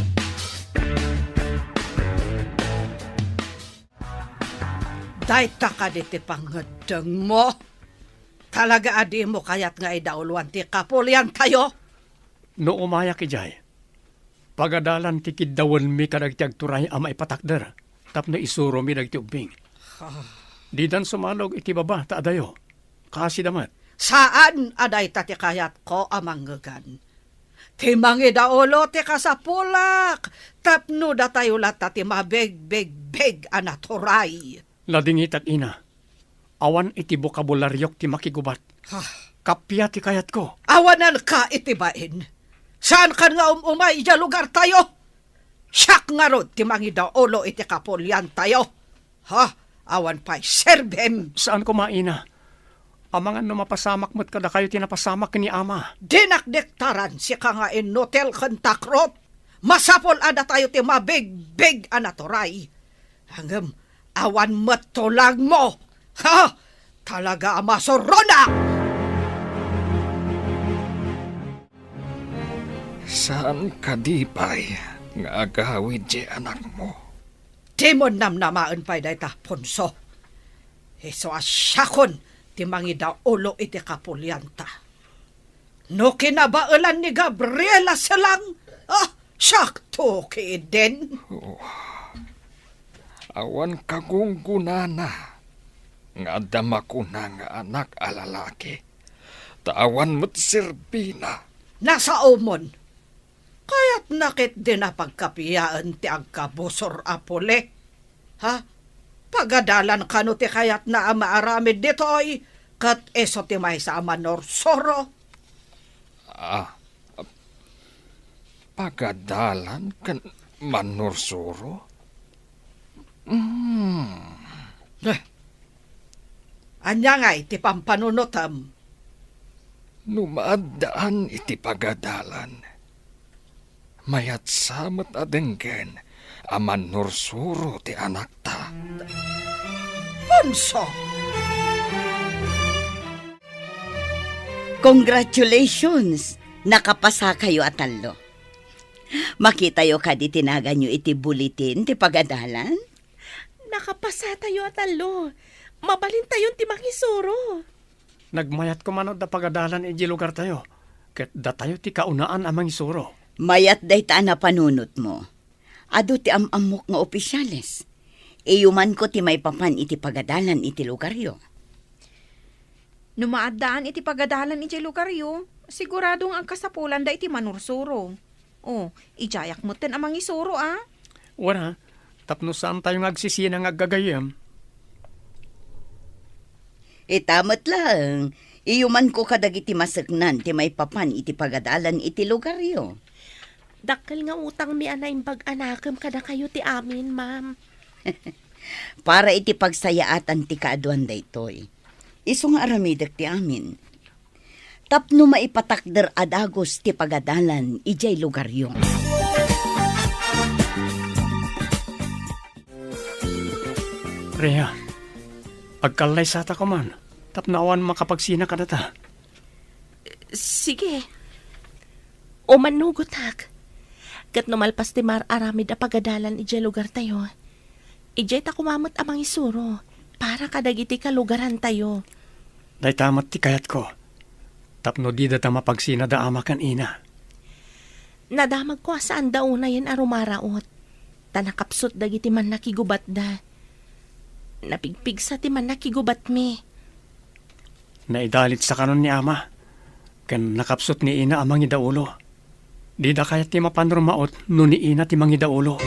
Dayta kadi ti pangngeddengmo? Talaga a dimo kayat nga idauloan ti kapuliantayo? No umayak idiay, pagadalan ti kiddawenmi kadagiti agturay a maipatakder tapno isuromi dagiti ubbing. Ah. Didan sumalog iti baba ta adayo. Kaasida met. Saan a dayta ti kayatko a mangngegan. Ti mangidaulo ti kasapulak, tapno datayo latta ti mabegbegbeg a naturay. Ladingitak, ina. Awan iti bokabulariok ti makigubat. Ha? Kappia ti kayatko. Awananka iti bain. Saankan nga um-umay idiay lugartayo. Siak ngarud ti mangidaulo iti kapuliantayo. Ha? Awan pay serbim. Saan koma, ina. Amangan no mapasamak met kadakayo ti napasamak ni ama. Dinak diktaran sika nga innutil ken takrot. Masapul a datayo ti mabigbig a naturay. Ngem awan met tulagmo. Ha? Talaga a masuronak! Saan kadi pay nga agawid ti anakmo? Dimon namnamaen pay dayta, Ponso. Isu a siakon ti mangidaulo iti kapulianta. No kinabaelan ni Gabriela Selang, ah, siakto ketdin. Oh, awan kagunggonana nga adda makuna nga anak a lalaki, ta awan met serbina. Nasaomon. Kayatna ketdin a pagkapiaen ti agkabusor a puli. Ha? Pagadalan kano ti kayatna a maaramid ditoy, ket isu ti maysa a manursuro? Ah, pagadalan ken manursuro? Hmm. Eh, ania ngay ti pampanunotem? No maaddaan iti pagadalan, mayat sa met a denggen a manursuro ti anakta. Ponso! Congratulations! Nakapasakayo a tallo. Makitayo kadi ti naganyo iti bulletin ti pagadalan? Nakapasatayo a tallo. Mabalintayon ti mangisuro. Nagmayat koma no adda pagadalan idiay lugartayo, ket datayo ti kaunaan a mangisuro. Mayat dayta a napanunotmo. Adu ti am-ammok nga opisiales. Iyumanko ti maipapan iti pagadalan iti lugaryo. No maaddaan iti pagadalan idiay lugaryo, sigurado nga agkasapulanda iti manursuro. Oh, idiayak metten a mangisuro, a? Wen a, tapno saantayo nga agsisina nga aggagayyem. Ita met laeng, iyumanko kadagiti maseknan ti maipapan iti pagadalan iti lugaryo. Dakkel nga utangmi a naimbag a nakem kadakayo ti amin, ma'am. Para iti pagsayaatan ti kaaduan daytoy, isu nga aramidek ti amin. Tapno maipatakder a dagus ti pagadalan idiay lugaryo. Rhea, agkallaysata koman tapno awan makapagsina kadata. Sige. O mannugotak. Ket no malpas ti mar-aramid a pagadalan idiay lugartayo, idiay ta koma met a mangisuro para kadagiti kalugarantayo. Dayta met ti kayatko, tapno didata mapagsina da ama ken ina. Nadamagko a saanda unayen a rumaraot, ta nakapsut dagiti mannakigubatda. Napigpigsa ti mannakigubatmi. Naidalitsa kanon ni ama, ken nakapsut ni ina a mangidaulo. Dida kayat ti mapan rumaot no ni ina ti mangidaulo.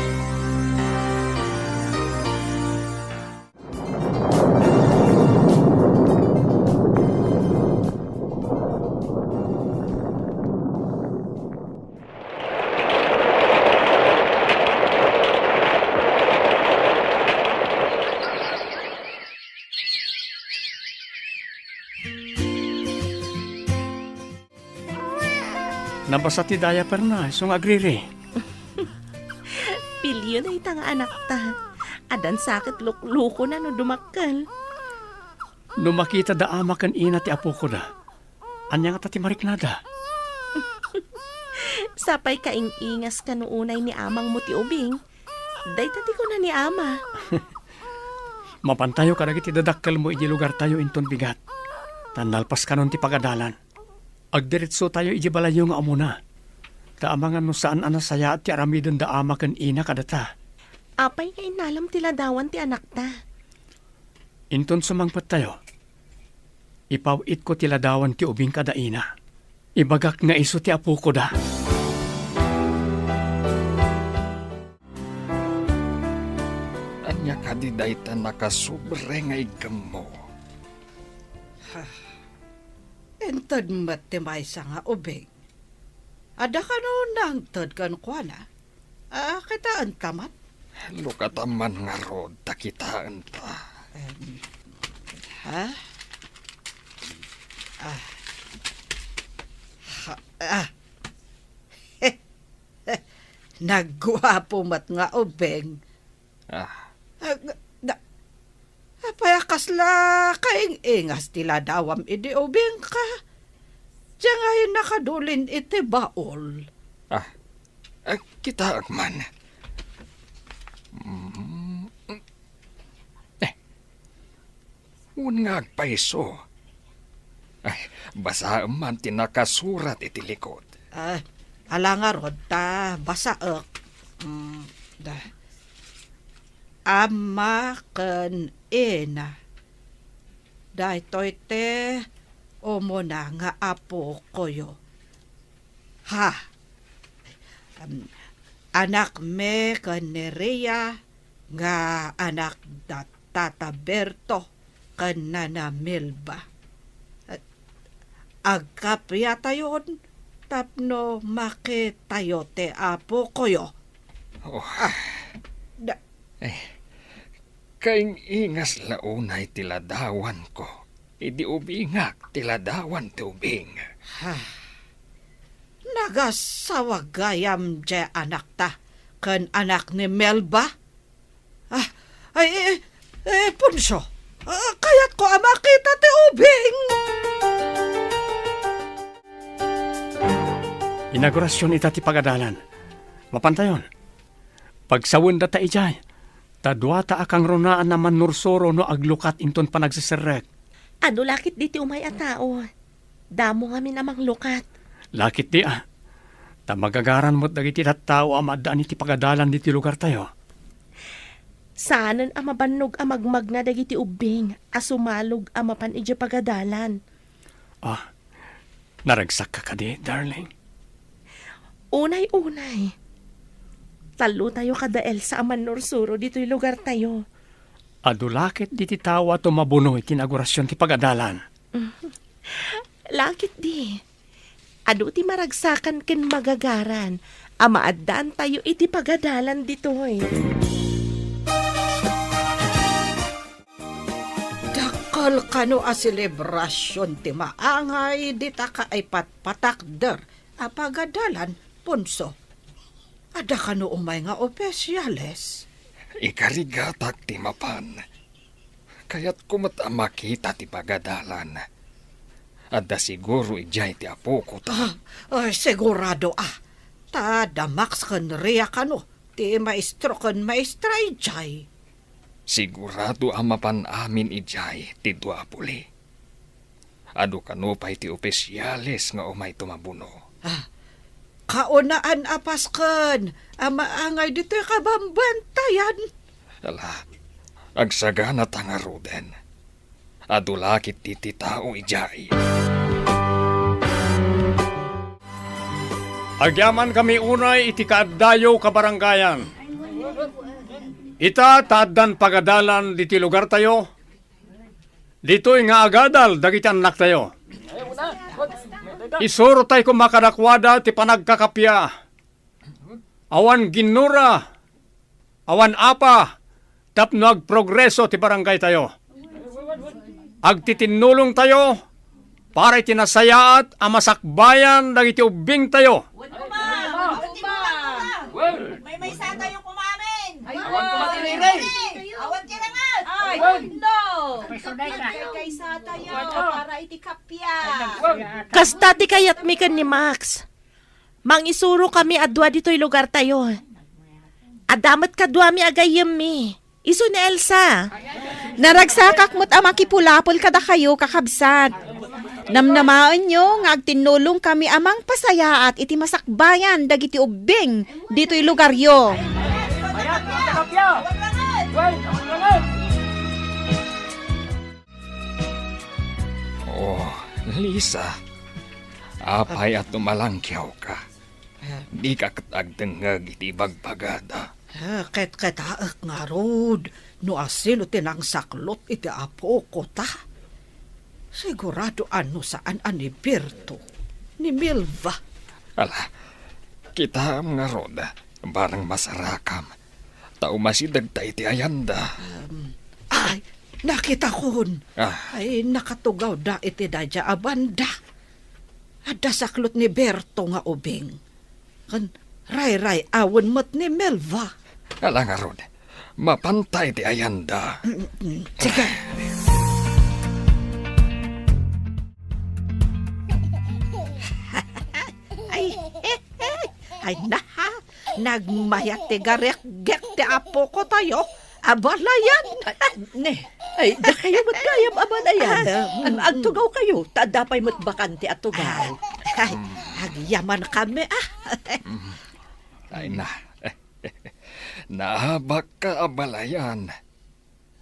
Nabasa ti diaperna, isu nga agriri. Pilio dayta nga anakta. Addan sa ket luklukona no dumakkel. No makita da ama ken ina ti apokoda, ania ngata ti mariknada? Sapay kaing-ingas kano unay ni amangmo ti ubing. Dayta ti kuna ni ama. Mapantayo kadagiti dadakkelmo idi lugartayo inton bigat. Ta nalpas kanon ti pagadalan. Agdiretsotayo idi balayyo nga umuna. Ta amangan no saan a nasayaat ti aramiden da ama ken ina kadata. Apay nga innalam ti ladawan ti anakta? Inton sumangpettayo, ipaw-itko ti ladawan ti ubing kada ina. Ibagak nga isu ti apoko da. Ania kadi dayta nakasobre nga iggemmo? Inted met ti maysa nga ubing. Adda kano nangted kenkuana? Ah, kitaenta man. Lukata man ngarud ta kitaenta. Em, ha? Ah. Ha, ah. Nagguapo met nga ubing. Ah. Ah, nga, da, apay a kasla kaing-ingas ti ladawam idi ubingka? Diay ngay nakadulin iti baol. Ah, ah, kitaek man. Mm. Eh, wen nga agpayso. Ay, basaem man ti nakasurat iti likod. Ah, ala ngarud ta basaek. Mm, da. Ama ken ina. Daytoy ti umuna nga apokoyo. Ha. Em, anakmi ken ni Ria nga anak da Tata Berto ken Nana Melba. Agkapiatayon tapno makitayo ti apokoyo. Oh. Ah, da- Eh, kaing-ingas la unay ti ladawanko idi ubingak ti ladawan ti ubing. Ha. Nagasawa gayam diay anakta ken anak ni Melba? Ah, ay, eh, eh, Poncio, ah, kayatko a makita ti ubing. Inaugurasion ita ti pagadalan. Mapantayon. Pagsawendata idiay, ta duata a kangrunaan a mannursuro no aglukat inton panagseserrek. Adu la ketdi ti umay a tao. Damo ngamin a manglukat. La ketdi a. Ta magagaran met dagiti tattao a maaddaan iti pagadalan ditoy lugartayo. Saanen a mabannog a magmagna dagiti ubbing a sumalog a mapan idiay pagadalan. Ah, naragsakka kadi, darling? Unay, unay. Tallotayo kada Elsa a mannursuro ditoy lugartayo. Adu la ketdi ti tao a tumabuno iti inaugurasion ti pagadalan. La ketdi. Adu ti maragsakan ken magagaran a maaddaantayo iti pagadalan ditoy. Dakkel kano a selebrasion ti maangay dita kaipatpatakder a pagadalan, Ponso. Adda kano umay nga opisiales? Ikarigatak ti mapan. Kayatko met a makita ti pagadalan. Adda siguro idiay ti apoko ta. Ah, ay, sigurado a. Ta adda Max ken Ria kano ti maestro ken maestra idiay. Sigurado a mapan amin idiay ti dua a puli. Adu kano pay ti opisiales nga umay tumabuno. Ah, kaunaan a pasken a maangay ditoy kabambantayan. Ala, agsaganata ngaruden. Adu la ketdi ti tao idiay. Agyamankami unay iti kaaddayo, kabarangayan. Ita ta addan pagadalan ditoy lugartayo, ditoy nga agadal dagiti annaktayo. Isurotay koma kadakuada ti panagkakappia. Awan ginnura, awan apa, tapno agprogreso ti barangaytayo. Agtitinnulongtayo para iti nasayaat a masakbayan dagiti ubbingtayo. Wen koma! Wen koma! Maymaysatayo koma amin! Awan koma ti riring! Awan ti rangat! Ay, no! Agkaykaysatayo para iti kappia! Kasta ti kayatmi ken ni Max. Mangisurokami a dua ditoy lugartayo. Adda met kaduami a gayyemmi. Isu ni Elsa. Naragsakak met a makipulapol kadakayo, kakabsat. Namnamaenyo nga agtinnulongkami a mangpasayaat iti masakbayan dagiti ubbing ditoy lugaryo. Oh, Lisa, apay a tumalangkiawka? Dika ket agdengngeg iti ibagbagada. Eh, ket, ket, ah, ngarud, no asino ti nangsaklot iti apoko ta? Sigurado a no saan a ni Berto, ni Milva. Ala, kitaem ngarud, barang masarakam, ta umasidegta iti ayanda. Em, ay, nakitakon. Ah. Ay, nakatugawda iti daydiay a banda. Adda saklot ni Berto nga ubing. Ken rayray-awen met ni Melva. Ala ngarud, mapanta iti ayanda. Mm, mm, sige. Ay, ay, na, nagmayat ti garikgik ti apoko tayo. Abalayan. Ne, ay, dakayo met gayam abalayan. Ah, mm, mm. Agtugawkayo, ta adda pay met bakante a tugaw. Ay, agyamankami, ah. Ay na, naabakka abalayan.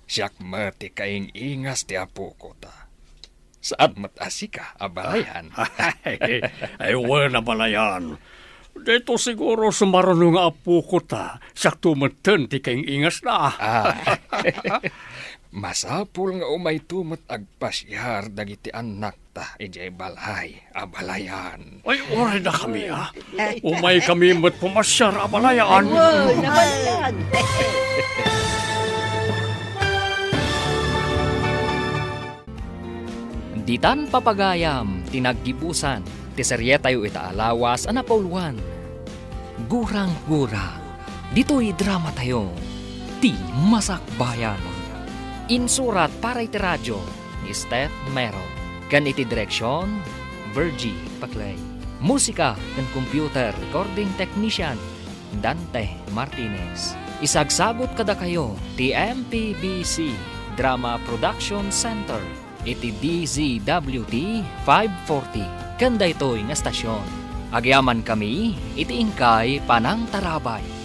Siak met ti kaing-ingas ti apoko ta. Saan met a sika abalayan. Ay, ay, wen abalayan. Daytoy siguro sumaruno nga apoko ta, siakto metten ti kaing-ingasna. Ah. Masapul nga umayto met agpasiar dagiti annakta idiay balay abalayan. Ay, uray dakami, ah. Umaykami met pumasiar abalayan. Wen, abalayan. Ditan papagayam ti naggibusan ti serietayo ita a lawas a napauluan, Gurang-gura. Ditoy dramatayo, Ti Masakbayan. Insurat para iti radio ni Steph Mero, ken iti direksion, Virgie Paclay. Musika ken computer recording technician, Dante Martinez. Isagsagut kadakayo ti M P B C Drama Production Center iti D Z W T five forty ken daytoy nga estasion. Agyamankami iti inkay panangtarabay.